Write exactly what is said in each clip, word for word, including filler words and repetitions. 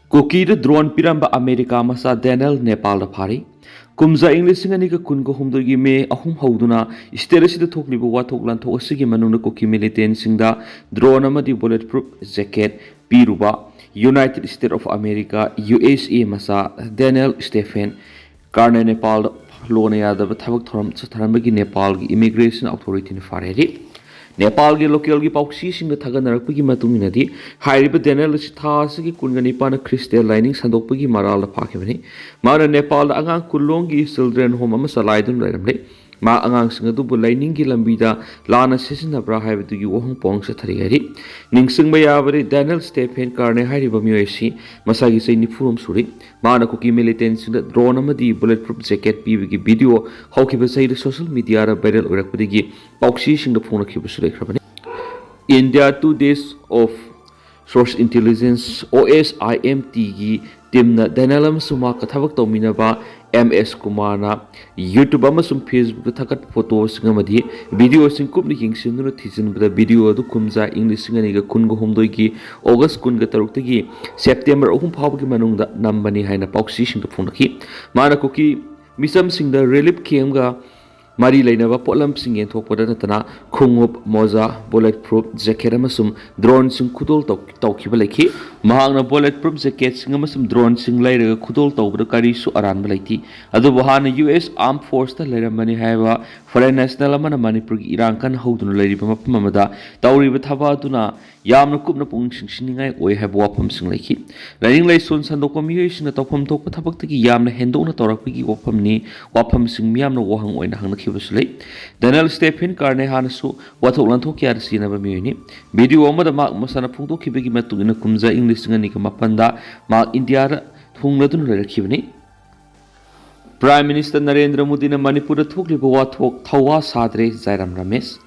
ꯀꯨꯀꯤꯗ drone ꯄꯤꯔꯝꯕ America ꯃꯆꯥ Denel ꯅꯦꯄꯥꯜꯗ ꯐꯥꯔꯤ꯫ ꯀꯨꯝꯖꯥ ꯏꯪ ꯂꯤꯁꯤꯡ ꯑꯅꯤꯒ ꯀꯨꯟꯒ ꯍꯨꯝꯗꯣꯏꯒꯤ ꯃꯦ ꯑꯍꯨꯝ ꯍꯧꯗꯨꯅ ꯁ꯭ꯇꯦꯠ ꯑꯁꯤꯗ ꯊꯣꯛꯂꯤꯕ ꯋꯥꯊꯣꯛ ꯂꯥꯟꯊꯣꯛ ꯑꯁꯤꯒꯤ ꯃꯅꯨꯡꯗ ꯀꯨꯀꯤ ꯃꯤꯂꯤꯇꯦꯟꯁꯤꯡꯗ ꯗ꯭ꯔꯣꯟ ꯑꯃꯗꯤ ꯕꯨꯂꯦꯠ ꯄ꯭ꯔꯨꯐ ꯖꯦꯀꯦꯠ ꯄꯤꯔꯨꯕ united state of America, U S A, ꯃꯆꯥ ꯗꯦꯅꯦꯜ ꯁ꯭ꯇꯦꯐꯦꯟ ꯀꯥꯔꯅꯦ ꯅꯦꯄꯥꯜꯗ ꯂꯣꯟꯅ ꯌꯥꯗꯕ ꯊꯕꯛ ꯊꯧꯔꯝ ꯆꯠꯊꯔꯝꯕꯒꯤ ꯅꯦꯄꯥꯜꯒꯤ ꯏꯃꯤꯒ꯭ꯔꯦꯁꯟ ꯑꯣꯊꯣꯔꯤꯇꯤꯅ ꯐꯥꯔꯦ ꯍꯥꯏꯔꯤ꯫ ꯅꯦꯄꯥꯜꯒꯤ ꯂꯣꯀꯦꯜꯒꯤ ꯄꯥꯎꯆꯦꯁꯤꯡꯗ ꯊꯥꯒꯠꯅꯔꯛꯄꯒꯤ ꯃꯇꯨꯡ ꯏꯟꯅꯗꯤ, ꯍꯥꯏꯔꯤꯕ ꯗꯦꯅꯦꯜ ꯑꯁꯤ ꯊꯥ ꯑꯁꯤꯒꯤ ꯀꯨꯟꯒ ꯅꯤꯄꯥꯟꯗ ꯈ꯭ꯔꯤꯁꯇꯤꯌꯥꯟ ꯂꯥꯏꯅꯤꯡ ꯁꯟꯗꯣꯛꯄꯒꯤ ꯃꯔꯥꯜꯗ ꯐꯥꯈꯤꯕꯅꯤ꯫ ꯃꯥꯅ ꯅꯦꯄꯥꯜꯗ ꯑꯉꯥꯡ ꯀꯨꯟꯂꯣꯝꯒꯤ ꯆꯤꯜꯗ꯭ꯔꯦꯟ ꯍꯣꯝ ꯑꯃ ꯆꯂꯥꯏꯗꯨꯅ ꯂꯩꯔꯝꯂꯦ꯫ ꯃꯥ ꯑꯉꯥꯡꯁꯤꯡ ꯑꯗꯨꯕꯨ ꯂꯥꯏꯅꯤꯡꯒꯤ ꯂꯝꯕꯤꯗ ꯂꯥꯟꯅ ꯁꯤꯖꯤꯟꯅꯕ꯭ꯔꯥ ꯍꯥꯏꯕꯗꯨꯒꯤ ꯋꯥꯍꯪ ꯄꯥꯎꯍꯪ ꯆꯠꯊꯔꯤ ꯍꯥꯏꯔꯤ꯫ ꯅꯤꯡꯁꯤꯡꯕ ꯌꯥꯕꯗꯤ, ꯗꯦꯅꯦꯜ ꯁ꯭ꯇꯦꯐꯦꯟ ꯀꯥꯔꯅꯦ ꯍꯥꯏꯔꯤꯕ ꯃꯤꯑꯣꯏ ꯑꯁꯤ ꯃꯁꯥꯒꯤ ꯆꯍꯤ ꯅꯤꯐꯨꯔꯣꯝ ꯁꯨꯔꯤ꯫ ꯃꯥꯅ ꯀꯨꯀꯤ ꯃꯤꯂꯤꯇꯦꯟꯁꯤꯡꯗ ꯗ꯭ꯔꯣꯟ ꯑꯃꯗꯤ ꯕꯨꯂꯦꯠ ꯄ꯭ꯔꯨꯐ ꯖꯦꯀꯦꯠ ꯄꯤꯕꯒꯤ ꯚꯤꯗꯤꯑꯣ ꯍꯧꯈꯤꯕ ꯆꯍꯤꯗ ꯁꯣꯁꯤꯌꯦꯜ ꯃꯤꯗꯤꯌꯥꯗ ꯚꯥꯏꯔꯦꯜ ꯑꯣꯏꯔꯛꯄꯗꯒꯤ ꯄꯥꯎꯆꯦꯁꯤꯡꯗ ꯐꯣꯡꯂꯛꯈꯤꯕꯁꯨ ꯂꯩꯈ꯭ꯔꯕꯅꯤ꯫ India today's of source intelligence, O S I M ꯇꯤꯒꯤ ꯇꯤꯝꯅ ꯗꯦꯅꯦꯜ ꯑꯃꯁꯨꯡ ꯃꯍꯥꯛꯀ ꯊꯕꯛ ꯇꯧꯃꯤꯟꯅꯕ ꯑꯦꯝ ꯑꯦꯁ ꯀꯨꯃꯥꯔꯅ YouTube ꯑꯃꯁꯨꯡ Facebook ꯊꯥꯒꯠꯄ ꯐꯣꯇꯣꯁꯤꯡ ꯑꯃꯗꯤ ꯚꯤꯗꯤꯑꯣꯁꯤꯡ ꯀꯨꯞꯅ ꯌꯦꯡꯁꯤꯟꯗꯨꯅ ꯊꯤꯖꯤꯟꯕꯗ, ꯚꯤꯗꯤꯑꯣ ꯑꯗꯨ ꯀꯨꯝꯖꯥ ꯏꯪ ꯂꯤꯁꯤꯡ ꯑꯅꯤꯒ ꯀꯨꯟꯒ ꯍꯨꯝꯗꯣꯏꯒꯤ ꯑꯣꯒꯁ ꯀꯨꯟꯒ ꯇꯔꯨꯛꯇꯒꯤ ꯁꯦꯞꯇꯦꯝꯕꯔ ꯑꯍꯨꯝ ꯐꯥꯎꯕꯒꯤ ꯃꯅꯨꯡꯗ ꯅꯝꯕꯅꯤ ꯍꯥꯏꯅ ꯄꯥꯎꯆꯦꯁꯤꯡꯗ ꯐꯣꯡꯂꯛꯈꯤ꯫ ꯃꯥꯅ ꯀꯨꯀꯤ ꯃꯤꯆꯝꯁꯤꯡꯗ ꯔꯤꯂꯤꯐ ꯀꯦꯝꯒ ꯃꯔꯤ ꯂꯩꯅꯕ ꯄꯣꯠꯂꯝꯁꯤꯡ ꯌꯦꯟꯊꯣꯛꯄꯗ ꯅꯠꯇꯅ ꯈꯣꯡꯎꯞ, ꯃꯣꯖꯥ, ꯕꯨꯂꯦꯠ ꯄ꯭ꯔꯨꯐ ꯖꯦꯀꯦꯠ ꯑꯃꯁꯨꯡ ꯗ꯭ꯔꯣꯟꯁꯤꯡ ꯈꯨꯗꯣꯜ ꯇꯧ-, ꯇꯧꯈꯤꯕ ꯂꯩꯈꯤ꯫ ꯃꯍꯥꯛꯅ ꯕꯨꯂꯦꯠ ꯄ꯭ꯔꯨꯐ ꯖꯦꯀꯦꯠꯁꯤꯡ ꯑꯃꯁꯨꯡ ꯗ꯭ꯔꯣꯟꯁꯤꯡ ꯂꯩꯔꯒ ꯈꯨꯗꯣꯜ ꯇꯧꯕꯗ ꯀꯔꯤꯁꯨ ꯑꯔꯥꯟꯕ ꯂꯩꯇꯦ꯫ ꯑꯗꯨꯕꯨ ꯍꯥꯟꯅ ꯌꯨ ꯑꯦꯁ ꯑꯥꯔꯝ ꯐꯣꯔꯁꯇ ꯂꯩꯔꯝꯕꯅꯤ ꯍꯥꯏꯕ ꯐꯣꯔꯦꯟ ꯅꯦꯁꯅꯦꯜ ꯑꯃꯅ ꯃꯅꯤꯄꯨꯔꯒꯤ ꯏꯔꯥꯡ ꯀꯟꯅ ꯍꯧꯗꯨꯅ ꯂꯩꯔꯤꯕ ꯃꯐꯝ ꯑꯃꯗ ꯇꯧꯔꯤꯕ ꯊꯕꯛ ꯑꯗꯨꯅ ꯌꯥꯝꯅ ꯀꯨꯞꯅ ꯄꯨꯛꯅꯤꯡ ꯆꯤꯡꯁꯤꯟꯅꯤꯡꯉꯥꯏ ꯑꯣꯏ ꯍꯥꯏꯕ ꯋꯥꯐꯝꯁꯤꯡ ꯂꯩꯈꯤ꯫ ꯂꯥꯏꯅꯤꯡ ꯂꯥꯏꯁꯣꯟ ꯁꯟꯗꯣꯛꯄ ꯃꯤꯑꯣꯏꯁꯤꯡꯅ ꯇꯧꯐꯝ ꯊꯣꯛꯄ ꯊꯕꯛꯇꯒꯤ ꯌꯥꯝꯅ ꯍꯦꯟꯗꯣꯛꯅ ꯇꯧꯔꯛꯄꯒꯤ ꯋꯥꯐꯝꯅꯤ, ꯋꯥꯐꯝꯁꯤꯡ ꯃꯤꯌꯥꯝꯅ ꯋꯥꯍꯪ ꯑꯣꯏꯅ ꯍꯪꯅꯈꯤꯕꯁꯨ ꯂꯩ꯫ ꯗꯦꯅꯦꯜ ꯁ꯭ꯇꯦꯐꯦꯟ ꯀꯥꯔꯅꯦ ꯍꯥꯟꯅꯁꯨ ꯋꯥꯊꯣꯛ ꯂꯥꯟꯊꯣꯛ ꯀꯌꯥꯗ ꯆꯦꯟꯅꯕ ꯃꯤꯑꯣꯏꯅꯤ꯫ ꯚꯤꯗꯤꯑꯣ ꯑꯃꯗ ꯃꯍꯥꯛ ꯃꯁꯥꯅ ꯐꯣꯡꯗꯣꯛꯈꯤꯕꯒꯤ ꯃꯇꯨꯡ ꯏꯟꯅ, ꯀꯨꯝꯖꯥ ꯏꯪ ꯂꯤꯁꯤꯡ ꯑꯅꯤꯒ ꯃꯥꯄꯟꯗ ꯃꯍꯥꯛ ꯏꯟꯗꯤꯌꯥꯗ ꯊꯨꯡꯂꯗꯨꯅ ꯂꯩꯔꯛꯈꯤꯕꯅꯤ꯫ ꯄ꯭ꯔꯥꯏꯝ ꯃꯤꯅꯤꯁꯇꯔ ꯅꯔꯦꯟꯗ꯭ꯔ ꯃꯣꯗꯤꯅ ꯃꯅꯤꯄꯨꯔꯗ ꯊꯣꯛꯂꯤꯕ ꯋꯥꯊꯣꯛ ꯊꯧꯋꯥ ꯁꯥꯗ꯭ꯔꯦ, ꯖꯥꯏꯔꯥꯝ ꯔꯃꯦꯁ꯫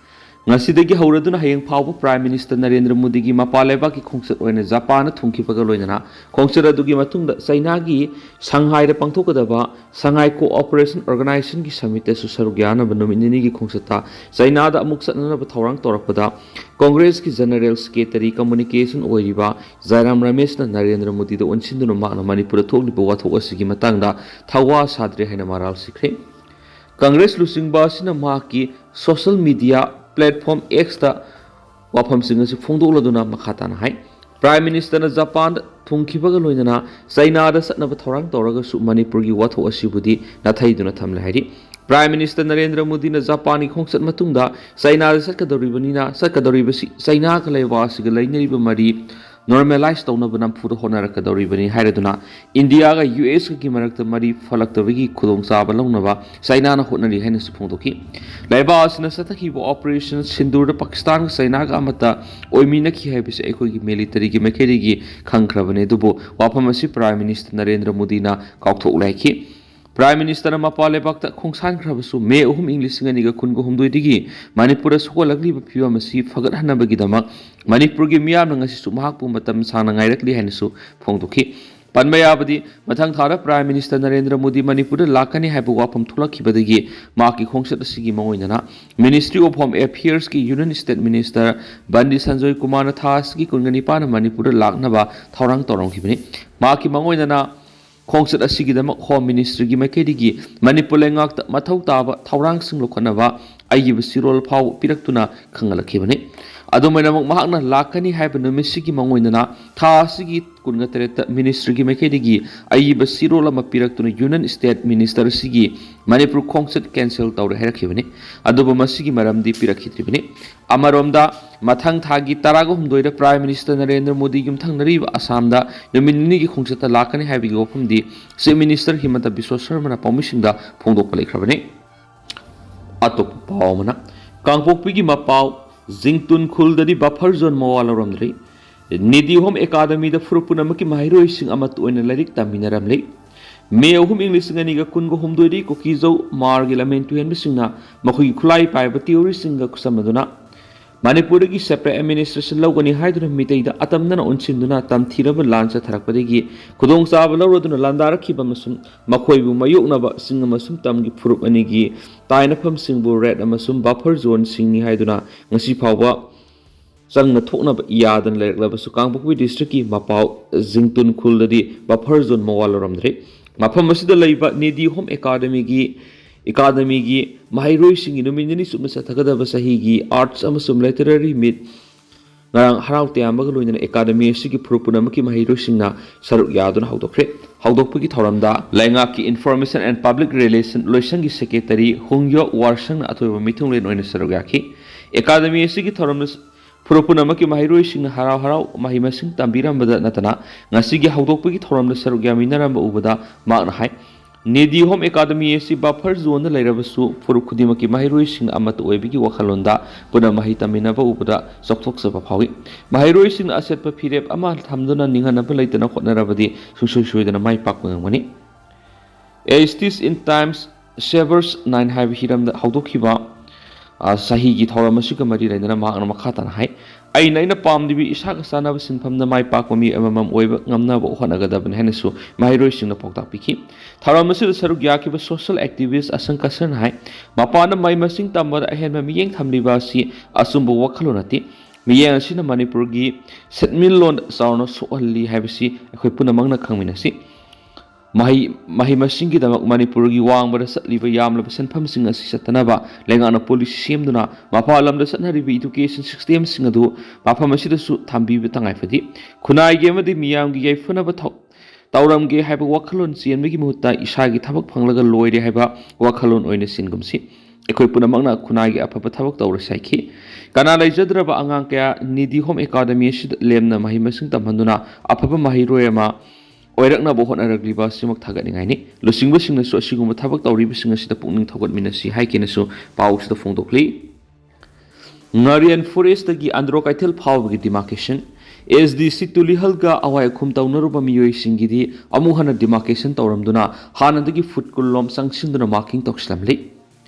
ꯉꯁꯤꯗꯒꯤ ꯍꯧꯔꯗꯨꯅ ꯍꯌꯦꯡ ꯐꯥꯎꯕ Prime Minister ꯅꯔꯦꯟꯗ꯭ꯔ ꯃꯣꯗꯤꯒꯤ ꯃꯄꯥꯟ ꯂꯩꯕꯥꯛꯀꯤ ꯈꯣꯡꯆꯠ ꯑꯣꯏꯅ ꯖꯄꯥꯟꯗ ꯊꯨꯡꯈꯤꯕꯒ ꯂꯣꯏꯅꯅ ꯈꯣꯡꯆꯠ ꯑꯗꯨꯒꯤ ꯃꯇꯨꯡꯗ ꯆꯩꯅꯥꯒꯤ ꯁꯪꯍꯥꯏꯗ ꯄꯥꯡꯊꯣꯛꯀꯗꯕ Shanghai Cooperation Organizationꯒꯤ summitꯇꯁꯨ ꯁꯔꯨꯛ ꯌꯥꯅꯕ ꯅꯨꯃꯤꯠ ꯅꯤꯅꯤꯒꯤ ꯈꯣꯡꯆꯠꯇ ꯆꯩꯅꯥꯗ ꯑꯃꯨꯛ ꯆꯠꯅꯅꯕ ꯊꯧꯔꯥꯡ ꯇꯧꯔꯛꯄꯗ Congressꯀꯤ General Secretary Communication ꯑꯣꯏꯔꯤꯕ ꯖꯥꯏꯔꯥꯝ ꯔꯃꯦꯁꯅ ꯅꯔꯦꯟꯗ꯭ꯔ ꯃꯣꯗꯤꯗ ꯑꯣꯟꯁꯤꯟꯗꯨꯅ ꯃꯍꯥꯛꯅ ꯃꯅꯤꯄꯨꯔꯗ ꯊꯣꯛꯂꯤꯕ ꯋꯥꯊꯣꯛ ꯑꯁꯤꯒꯤ ꯃꯇꯥꯡꯗ ꯊꯋꯥ ꯁꯥꯗ꯭ꯔꯦ ꯍꯥꯏꯅ ꯃꯔꯥꯜ ꯁꯤꯈ꯭ꯔꯦ꯫ ꯀꯪꯒ꯭ꯔꯦꯁ ꯂꯨꯆꯤꯡꯕ ꯑꯁꯤꯅ ꯃꯍꯥꯛꯀꯤ social media platform Xꯇ ꯋꯥꯐꯝꯁꯤꯡ ꯑꯁꯤ ꯐꯣꯡꯗꯣꯛꯂꯗꯨꯅ ꯃꯈꯥ ꯇꯥꯅ ꯍꯥꯏ, Prime Ministerꯅ ꯖꯄꯥꯟꯗ ꯊꯨꯡꯈꯤꯕꯒ ꯂꯣꯏꯅꯅ ꯆꯩꯅꯥꯗ ꯆꯠꯅꯕ ꯊꯧꯔꯥꯡ ꯇꯧꯔꯒꯁꯨ ꯃꯅꯤꯄꯨꯔꯒꯤ ꯋꯥꯊꯣꯛ ꯑꯁꯤꯕꯨꯗꯤ ꯅꯥꯊꯩꯗꯨꯅ ꯊꯝꯂꯦ ꯍꯥꯏꯔꯤ꯫ Prime Minister ꯅꯔꯦꯟꯗ꯭ꯔ ꯃꯣꯗꯤꯅ ꯖꯄꯥꯟꯒꯤ ꯈꯣꯡꯆꯠ ꯃꯇꯨꯡꯗ ꯆꯩꯅꯥꯗ ꯆꯠꯀꯗꯧꯔꯤꯕꯅꯤꯅ, ꯆꯠꯀꯗꯧꯔꯤꯕꯁꯤ ꯆꯩꯅꯥꯒ ꯂꯩꯕꯥꯛ ꯑꯁꯤꯒ ꯂꯩꯅꯔꯤꯕ ꯃꯔꯤ normalize ꯇꯧꯅꯕ ꯅꯝꯐꯨꯗ ꯍꯣꯠꯅꯔꯛꯀꯗꯧꯔꯤꯕꯅꯤ ꯍꯥꯏꯔꯗꯨꯅ ꯏꯟꯗꯤꯌꯥꯒ ꯌꯨ ꯑꯦꯁꯀꯒꯤ ꯃꯔꯛꯇ ꯃꯔꯤ ꯐꯠꯂꯛꯇꯕꯒꯤ ꯈꯨꯗꯣꯡꯆꯥꯕ ꯂꯧꯅꯕ ꯆꯩꯅꯥꯅ ꯍꯣꯠꯅꯔꯤ ꯍꯥꯏꯅꯁꯨ ꯐꯣꯡꯗꯣꯛꯈꯤ꯫ ꯂꯩꯕꯥꯛ ꯑꯁꯤꯅ ꯆꯠꯊꯈꯤꯕ Operation ꯁꯤꯟꯗꯨꯔꯗ ꯄꯥꯀꯤꯁꯇꯥꯟꯒ ꯆꯩꯅꯥꯒ ꯑꯃꯠꯇ ꯑꯣꯏꯃꯤꯟꯅꯈꯤ ꯍꯥꯏꯕꯁꯤ ꯑꯩꯈꯣꯏꯒꯤ militaryꯒꯤ ꯃꯥꯏꯀꯩꯗꯒꯤ ꯈꯪꯈ꯭ꯔꯕꯅꯤ, ꯑꯗꯨꯕꯨ ꯋꯥꯐꯝ ꯑꯁꯤ Prime Minister ꯅꯔꯦꯟꯗ꯭ꯔ ꯃꯣꯗꯤꯅ ꯀꯥꯎꯊꯣꯛꯂꯦ ꯍꯥꯏꯈꯤ꯫ Prime Ministerꯅ ꯃꯄꯥꯟ ꯂꯩꯕꯥꯛꯇ ꯈꯣꯡꯁꯥꯟꯈ꯭ꯔꯕꯁꯨ May ꯑꯍꯨꯝ ꯏꯪ ꯂꯤꯁꯤꯡ ꯑꯅꯤꯒ ꯀꯨꯟꯒ ꯍꯨꯝꯗꯣꯏꯗꯒꯤ ꯃꯅꯤꯄꯨꯔꯗ ꯁꯣꯛꯍꯜꯂꯛꯂꯤꯕ ꯐꯤꯕꯝ ꯑꯁꯤ ꯐꯒꯠꯍꯟꯅꯕꯒꯤꯗꯃꯛ ꯃꯅꯤꯄꯨꯔꯒꯤ ꯃꯤꯌꯥꯝꯅ ꯉꯁꯤꯁꯨ ꯃꯍꯥꯛꯄꯨ ꯃꯇꯝ ꯁꯥꯡꯅ ꯉꯥꯏꯔꯛꯂꯤ ꯍꯥꯏꯅꯁꯨ ꯐꯣꯡꯗꯣꯛꯈꯤ꯫ ꯄꯟꯕ ꯌꯥꯕꯗꯤ, ꯃꯊꯪ ꯊꯥꯗ Prime Minister ꯅꯔꯦꯟꯗ꯭ꯔ ꯃꯣꯗꯤ ꯃꯅꯤꯄꯨꯔꯗ ꯂꯥꯛꯀꯅꯤ ꯍꯥꯏꯕ ꯋꯥꯐꯝ ꯊꯣꯛꯂꯛꯈꯤꯕꯗꯒꯤ ꯃꯍꯥꯛꯀꯤ ꯈꯣꯡꯆꯠ ꯑꯁꯤꯒꯤ ꯃꯥꯡꯑꯣꯏꯅꯅ Ministry of Home Affairsꯀꯤ Union State Minister ꯕꯟꯗꯤ Sanjoy ꯀꯨꯃꯥꯔꯅ ꯊꯥ ꯑꯁꯤꯒꯤ ꯀꯨꯟꯒ ꯅꯤꯄꯥꯟꯗ ꯃꯅꯤꯄꯨꯔꯗ ꯂꯥꯛꯅꯕ ꯊꯧꯔꯥꯡ ꯇꯧꯔꯝꯈꯤꯕꯅꯤ꯫ ꯃꯍꯥꯛꯀꯤ ꯃꯥꯡꯑꯣꯏꯅꯅ ꯈꯣꯡꯆꯠ ꯑꯁꯤꯒꯤꯗꯃꯛ Home Ministryꯒꯤ ꯃꯥꯏꯀꯩꯗꯒꯤ ꯃꯅꯤꯄꯨꯔ ꯂꯩꯉꯥꯛꯇ ꯃꯊꯧ ꯇꯥꯕ ꯊꯧꯔꯥꯡꯁꯤꯡ ꯂꯧꯈꯠꯅꯕ ꯑꯏꯕ ꯆꯦꯔꯣꯜ ꯐꯥꯎꯕ ꯄꯤꯔꯛꯇꯨꯅ ꯈꯪꯍꯜꯂꯛꯈꯤꯕꯅꯤ꯫ ꯑꯗꯨꯝ ꯑꯣꯏꯅꯃꯛ, ꯃꯍꯥꯛꯅ ꯂꯥꯛꯀꯅꯤ ꯍꯥꯏꯕ ꯅꯨꯃꯤꯠꯁꯤꯒꯤ ꯃꯥꯡꯑꯣꯏꯅꯅ ꯊꯥ ꯑꯁꯤꯒꯤ ꯀꯨꯟꯒ ꯇꯔꯦꯠꯇ Ministryꯒꯤ ꯃꯥꯏꯀꯩꯗꯒꯤ ꯑꯏꯕ ꯆꯦꯔꯣꯜ ꯑꯃ ꯄꯤꯔꯛꯇꯨꯅ Union State Minister ꯑꯁꯤꯒꯤ ꯃꯅꯤꯄꯨꯔ ꯈꯣꯡꯆꯠ cancel ꯇꯧꯔꯦ ꯍꯥꯏꯔꯛꯈꯤꯕꯅꯤ꯫ ꯑꯗꯨꯕꯨ ꯃꯁꯤꯒꯤ ꯃꯔꯝꯗꯤ ꯄꯤꯔꯛꯈꯤꯗ꯭ꯔꯤꯕꯅꯤ꯫ ꯑꯃꯔꯣꯝꯗ, ꯃꯊꯪ ꯊꯥꯒꯤ ꯇꯔꯥꯒ ꯍꯨꯝꯗꯣꯏꯗ Prime Minister ꯅꯔꯦꯟꯗ꯭ꯔ ꯃꯣꯗꯤ ꯌꯨꯝꯊꯪꯅꯔꯤꯕ ꯑꯁꯥꯝꯗ ꯅꯨꯃꯤꯠ ꯅꯤꯅꯤꯒꯤ ꯈꯣꯡꯆꯠꯇ ꯂꯥꯛꯀꯅꯤ ꯍꯥꯏꯕꯒꯤ ꯋꯥꯐꯝꯗꯤ Chief Minister ꯍꯤꯃꯟꯇ ꯕꯤꯁ꯭ꯋ ꯁꯔꯃꯅ ꯄꯥꯎꯃꯤꯁꯤꯡꯗ ꯐꯣꯡꯗꯣꯛꯄ ꯂꯩꯈ꯭ꯔꯕꯅꯤ꯫ ꯑꯇꯣꯞꯄ ꯄꯥꯎ ꯑꯃꯅ, ꯀꯥꯡꯄꯣꯛꯄꯤꯒꯤ ꯃꯄꯥꯎ, ꯖꯤꯡꯇꯨꯟ ꯈꯨꯜꯗꯗꯤ buffer zone ꯃꯋꯥ ꯂꯧꯔꯝꯗ꯭ꯔꯤ꯫ ꯅꯤꯗꯤ ꯍꯣꯝ ꯑꯦꯀꯥꯗꯃꯤꯗ ꯐꯨꯔꯨꯞ ꯄꯨꯝꯅꯃꯛꯀꯤ ꯃꯍꯩꯔꯣꯏꯁꯤꯡ ꯑꯃꯠꯇ ꯑꯣꯏꯅ ꯂꯥꯏꯔꯤꯛ ꯇꯝꯃꯤꯟꯅꯔꯝꯂꯤ꯫ May ꯑꯍꯨꯝ ꯏꯪ ꯂꯤꯁꯤꯡ ꯑꯅꯤꯒ ꯀꯨꯟꯒ ꯍꯨꯝꯗꯣꯏꯗꯒꯤ ꯀꯨꯀꯤꯖꯧ ꯃꯥꯔꯒꯤ ꯂꯝꯍꯦꯟ ꯇꯨꯍꯦꯟꯕꯁꯤꯡꯅ ꯃꯈꯣꯏꯒꯤ ꯈꯨꯠꯂꯥꯏ ꯄꯥꯏꯕ ꯇꯤꯑꯣꯔꯤꯁꯤꯡꯒ ꯈꯨꯠꯁꯝꯅꯗꯨꯅ ꯃꯅꯤꯄꯨꯔꯗꯒꯤ separate administration ꯂꯧꯒꯅꯤ ꯍꯥꯏꯗꯨꯅ ꯃꯤꯇꯩꯗ ꯑꯇꯝꯅꯅ ꯑꯣꯟꯁꯤꯟꯗꯨꯅ ꯇꯝꯊꯤꯔꯕ ꯂꯥꯟ ꯆꯠꯊꯔꯛꯄꯗꯒꯤ ꯈꯨꯗꯣꯡꯆꯥꯕ ꯂꯧꯔꯗꯨꯅ ꯂꯥꯟꯗꯥꯔꯛꯈꯤꯕ ꯑꯃꯁꯨꯡ ꯃꯈꯣꯏꯕꯨ ꯃꯥꯌꯣꯛꯅꯕ ꯆꯤꯡ ꯑꯃꯁꯨꯡ ꯇꯝꯒꯤ ꯐꯨꯔꯨꯞ ꯑꯅꯤꯒꯤ ꯇꯥꯏꯅꯐꯝꯁꯤꯡꯕꯨ red ꯑꯃꯁꯨꯡ buffer zoneꯁꯤꯡꯅꯤ ꯍꯥꯏꯗꯨꯅ ꯉꯁꯤ ꯐꯥꯎꯕ ꯆꯪꯅ ꯊꯣꯛꯅꯕ ꯌꯥꯗꯅ ꯂꯩꯔꯛꯂꯕꯁꯨ, ꯀꯥꯡꯄꯣꯛꯄꯤ districtꯀꯤ ꯃꯄꯥꯎ ꯖꯤꯡꯇꯨꯟ ꯈꯨꯜꯗꯗꯤ buffer zone ꯃꯋꯥ ꯂꯧꯔꯝꯗ꯭ꯔꯤ꯫ ꯃꯐꯝ ꯑꯁꯤꯗ ꯂꯩꯕ ꯅꯤꯗꯤ ꯍꯣꯝ ꯑꯦꯀꯥꯗꯃꯤꯒꯤ ꯑꯦꯀꯥꯗꯃꯤꯒꯤ ꯃꯍꯩꯔꯣꯏꯁꯤꯡꯒꯤ ꯅꯨꯃꯤꯠ ꯅꯤꯅꯤ ꯆꯨꯞꯅ ꯆꯠꯊꯒꯗꯕ ꯆꯍꯤꯒꯤ arts ꯑꯃꯁꯨꯡ literary meet ꯉꯔꯥꯡ ꯍꯔꯥꯎ ꯇꯌꯥꯝꯕꯒ ꯂꯣꯏꯅꯅ ꯑꯦꯀꯥꯗꯃꯤ ꯑꯁꯤꯒꯤ ꯐꯨꯔꯨꯞ ꯄꯨꯝꯅꯃꯛꯀꯤ ꯃꯍꯩꯔꯣꯏꯁꯤꯡꯅ ꯁꯔꯨꯛ ꯌꯥꯗꯨꯅ ꯍꯧꯗꯣꯛꯈ꯭ꯔꯦ꯫ ꯍꯧꯗꯣꯛꯄꯒꯤ ꯊꯧꯔꯝꯗ ꯂꯩꯉꯥꯛꯀꯤ Information and Public Relation ꯂꯣꯏꯁꯪꯒꯤ secretary ꯍꯨꯡꯌꯣ ꯋꯥꯔꯁꯪꯅ ꯑꯊꯣꯏꯕ ꯃꯤꯊꯨꯡꯂꯦꯟ ꯑꯣꯏꯅ ꯁꯔꯨꯛ ꯌꯥꯈꯤ꯫ ꯑꯦꯀꯥꯗꯃꯤ ꯑꯁꯤꯒꯤ ꯊꯧꯔꯝꯗ ꯐꯨꯔꯨꯞ ꯄꯨꯝꯅꯃꯛꯀꯤ ꯃꯍꯩꯔꯣꯏꯁꯤꯡꯅ ꯍꯔꯥꯎ ꯍꯔꯥꯎ ꯃꯍꯩ ꯃꯁꯤꯡ ꯇꯝꯕꯤꯔꯝꯕꯗ ꯅꯠꯇꯅ, ꯉꯁꯤꯒꯤ ꯍꯧꯗꯣꯛꯄꯒꯤ ꯊꯧꯔꯝꯗ ꯁꯔꯨꯛ ꯌꯥꯃꯤꯟꯅꯔꯝꯕ ꯎꯕꯗ ꯃꯍꯥꯛꯅ ꯍꯥꯏ, ꯅꯤꯗꯤ ꯍꯣꯝ ꯑꯦꯀꯥꯗꯃꯤ ꯑꯁꯤ buffer zoneꯗ ꯂꯩꯔꯕꯁꯨ ꯐꯨꯔꯨꯞ ꯈꯨꯗꯤꯡꯃꯛꯀꯤ ꯃꯍꯩꯔꯣꯏꯁꯤꯡ ꯑꯃꯠꯇ ꯑꯣꯏꯕꯒꯤ ꯋꯥꯈꯜꯂꯣꯟꯗ ꯄꯨꯟꯅ ꯃꯍꯩ ꯇꯝꯃꯤꯟꯅꯕ ꯎꯕꯗ ꯆꯥꯎꯊꯣꯛꯆꯕ ꯐꯥꯎꯏ꯫ ꯃꯍꯩꯔꯣꯏꯁꯤꯡꯅ ꯑꯁꯦꯠꯄ ꯐꯤꯔꯦꯞ ꯑꯃ ꯊꯝꯗꯨꯅ ꯅꯤꯡꯍꯟꯅꯕ ꯂꯩꯇꯅ ꯍꯣꯠꯅꯔꯕꯗꯤ ꯁꯨꯡꯁꯣꯏ ꯁꯣꯏꯗꯅ ꯃꯥꯏ ꯄꯥꯛꯄ ꯉꯝꯒꯅꯤ꯫ Aesthetics in Times Savers nine ꯍꯥꯏꯕ ꯍꯤꯔꯝꯗ ꯍꯧꯗꯣꯛꯈꯤꯕ, ꯑ, ꯆꯍꯤꯒꯤ ꯊꯧꯔꯝ ꯑꯁꯤꯒ ꯃꯔꯤ ꯂꯩꯅꯅ ꯃꯍꯥꯛꯅ ꯃꯈꯥ ꯇꯥꯅ ꯍꯥꯏ, "ꯑꯩꯅ ꯑꯩꯅ ꯄꯥꯝꯂꯤꯕ ꯏꯁꯥꯒ ꯆꯥꯟꯅꯕ ꯁꯤꯟꯐꯝꯗ ꯃꯥꯏ ꯄꯥꯛꯄ ꯃꯤ ꯑꯃꯃꯝ ꯑꯣꯏꯕ ꯉꯝꯅꯕ ꯍꯣꯠꯅꯒꯗꯕꯅꯤ" ꯍꯥꯏꯅꯁꯨ ꯃꯍꯩꯔꯣꯏꯁꯤꯡꯅ ꯄꯥꯎꯇꯥꯛ ꯄꯤꯈꯤ꯫ ꯊꯧꯔꯝ ꯑꯁꯤꯗ ꯁꯔꯨꯛ ꯌꯥꯈꯤꯕ social activist ꯑꯁꯪ ꯀꯁꯔꯅ ꯍꯥꯏ, ꯃꯄꯥꯟꯗ ꯃꯍꯩ ꯃꯁꯤꯡ ꯇꯝꯕꯗ ꯑꯍꯦꯟꯕ ꯃꯤꯠꯌꯦꯡ ꯊꯝꯂꯤꯕ ꯑꯁꯤ ꯑꯆꯨꯝꯕ ꯋꯥꯈꯜꯂꯣꯟ ꯅꯠꯇꯦ꯫ ꯃꯤꯠꯌꯦꯡ ꯑꯁꯤꯅ ꯃꯅꯤꯄꯨꯔꯒꯤ ꯁꯦꯟꯃꯤꯠꯂꯣꯟꯗ ꯆꯥꯎꯅ ꯁꯣꯛꯍꯜꯂꯤ ꯍꯥꯏꯕꯁꯤ ꯑꯩꯈꯣꯏ ꯄꯨꯝꯅꯃꯛꯅ ꯈꯪꯃꯤꯟꯅꯁꯤ꯫ ꯃꯍꯩ, ꯃꯍꯩ ꯃꯁꯤꯡꯒꯤꯗꯃꯛ ꯃꯅꯤꯄꯨꯔꯒꯤ ꯋꯥꯡꯃꯗ ꯆꯠꯂꯤꯕ ꯌꯥꯝꯂꯕ ꯁꯦꯟꯐꯝꯁꯤꯡ ꯑꯁꯤ ꯆꯠꯇꯅꯕ ꯂꯩꯉꯥꯛꯅ policy ꯁꯦꯝꯗꯨꯅ ꯃꯄꯥꯟ ꯂꯝꯗ ꯆꯠꯅꯔꯤꯕ education systemꯁꯤꯡ ꯑꯗꯨ ꯃꯐꯝ ꯑꯁꯤꯗꯁꯨ ꯊꯝꯕꯤꯕ ꯇꯉꯥꯏ ꯐꯗꯦ꯫ ꯈꯨꯟꯅꯥꯏꯒꯤ ꯑꯃꯗꯤ ꯃꯤꯌꯥꯝꯒꯤ ꯌꯥꯏꯐꯅꯕ ꯊꯧ-, ꯇꯧꯔꯝꯒꯦ ꯍꯥꯏꯕ ꯋꯥꯈꯜꯂꯣꯟ ꯆꯦꯟꯕꯒꯤ ꯃꯍꯨꯠꯇ ꯏꯁꯥꯒꯤ ꯊꯕꯛ ꯐꯪꯂꯒ ꯂꯣꯏꯔꯦ ꯍꯥꯏꯕ ꯋꯥꯈꯜꯂꯣꯟ ꯑꯣꯏꯅ ꯆꯦꯟꯒꯨꯝꯁꯤ꯫ ꯑꯩꯈꯣꯏ ꯄꯨꯝꯅꯃꯛꯅ ꯈꯨꯟꯅꯥꯏꯒꯤ ꯑꯐꯕ ꯊꯕꯛ ꯇꯧꯔꯁꯤ ꯍꯥꯏꯈꯤ꯫ ꯀꯅꯥ ꯂꯩꯖꯗ꯭ꯔꯕ ꯑꯉꯥꯡ ꯀꯌꯥ ꯅꯤꯗꯤ ꯍꯣꯝ ꯑꯦꯀꯥꯗꯃꯤ ꯑꯁꯤꯗ ꯂꯦꯝꯅ ꯃꯍꯩ ꯃꯁꯤꯡ ꯇꯝꯍꯟꯗꯨꯅ ꯑꯐꯕ ꯃꯍꯩꯔꯣꯏ ꯑꯃ ꯑꯣꯏꯔꯛꯅꯕ ꯍꯣꯠꯅꯔꯛꯂꯤꯕ ꯑꯁꯤꯃꯛ ꯊꯥꯒꯠꯅꯤꯡꯉꯥꯏꯅꯤ꯫ ꯂꯨꯆꯤꯡꯕꯁꯤꯡꯅꯁꯨ ꯑꯁꯤꯒꯨꯝꯕ ꯊꯕꯛ ꯇꯧꯔꯤꯕꯁꯤꯡ ꯑꯁꯤꯗ ꯄꯨꯛꯅꯤꯡ ꯊꯧꯒꯠꯃꯤꯟꯅꯁꯤ ꯍꯥꯏꯈꯤꯅꯁꯨ ꯄꯥꯎꯁꯤꯗ ꯐꯣꯡꯗꯣꯛꯂꯤ꯫ ꯉꯥꯔꯤꯌꯥꯟ forestꯇꯒꯤ ꯑꯟꯗ꯭ꯔꯣ ꯀꯩꯊꯦꯜ ꯐꯥꯎꯕꯒꯤ demarcation, SDC ꯇꯨꯂꯤꯍꯜꯒ ꯑꯋꯥꯏ ꯑꯈꯨꯝ ꯇꯧꯅꯔꯨꯕ ꯃꯤꯑꯣꯏꯁꯤꯡꯒꯤꯗꯤ ꯑꯃꯨꯛ ꯍꯟꯅ demarcation ꯇꯧꯔꯝꯗꯨꯅ ꯍꯥꯟꯅꯗꯒꯤ foot ꯀꯨꯟ ꯂꯣꯝ ꯆꯪꯁꯤꯟꯗꯨꯅ marking ꯇꯧꯁꯤꯜꯂꯝꯂꯤ꯫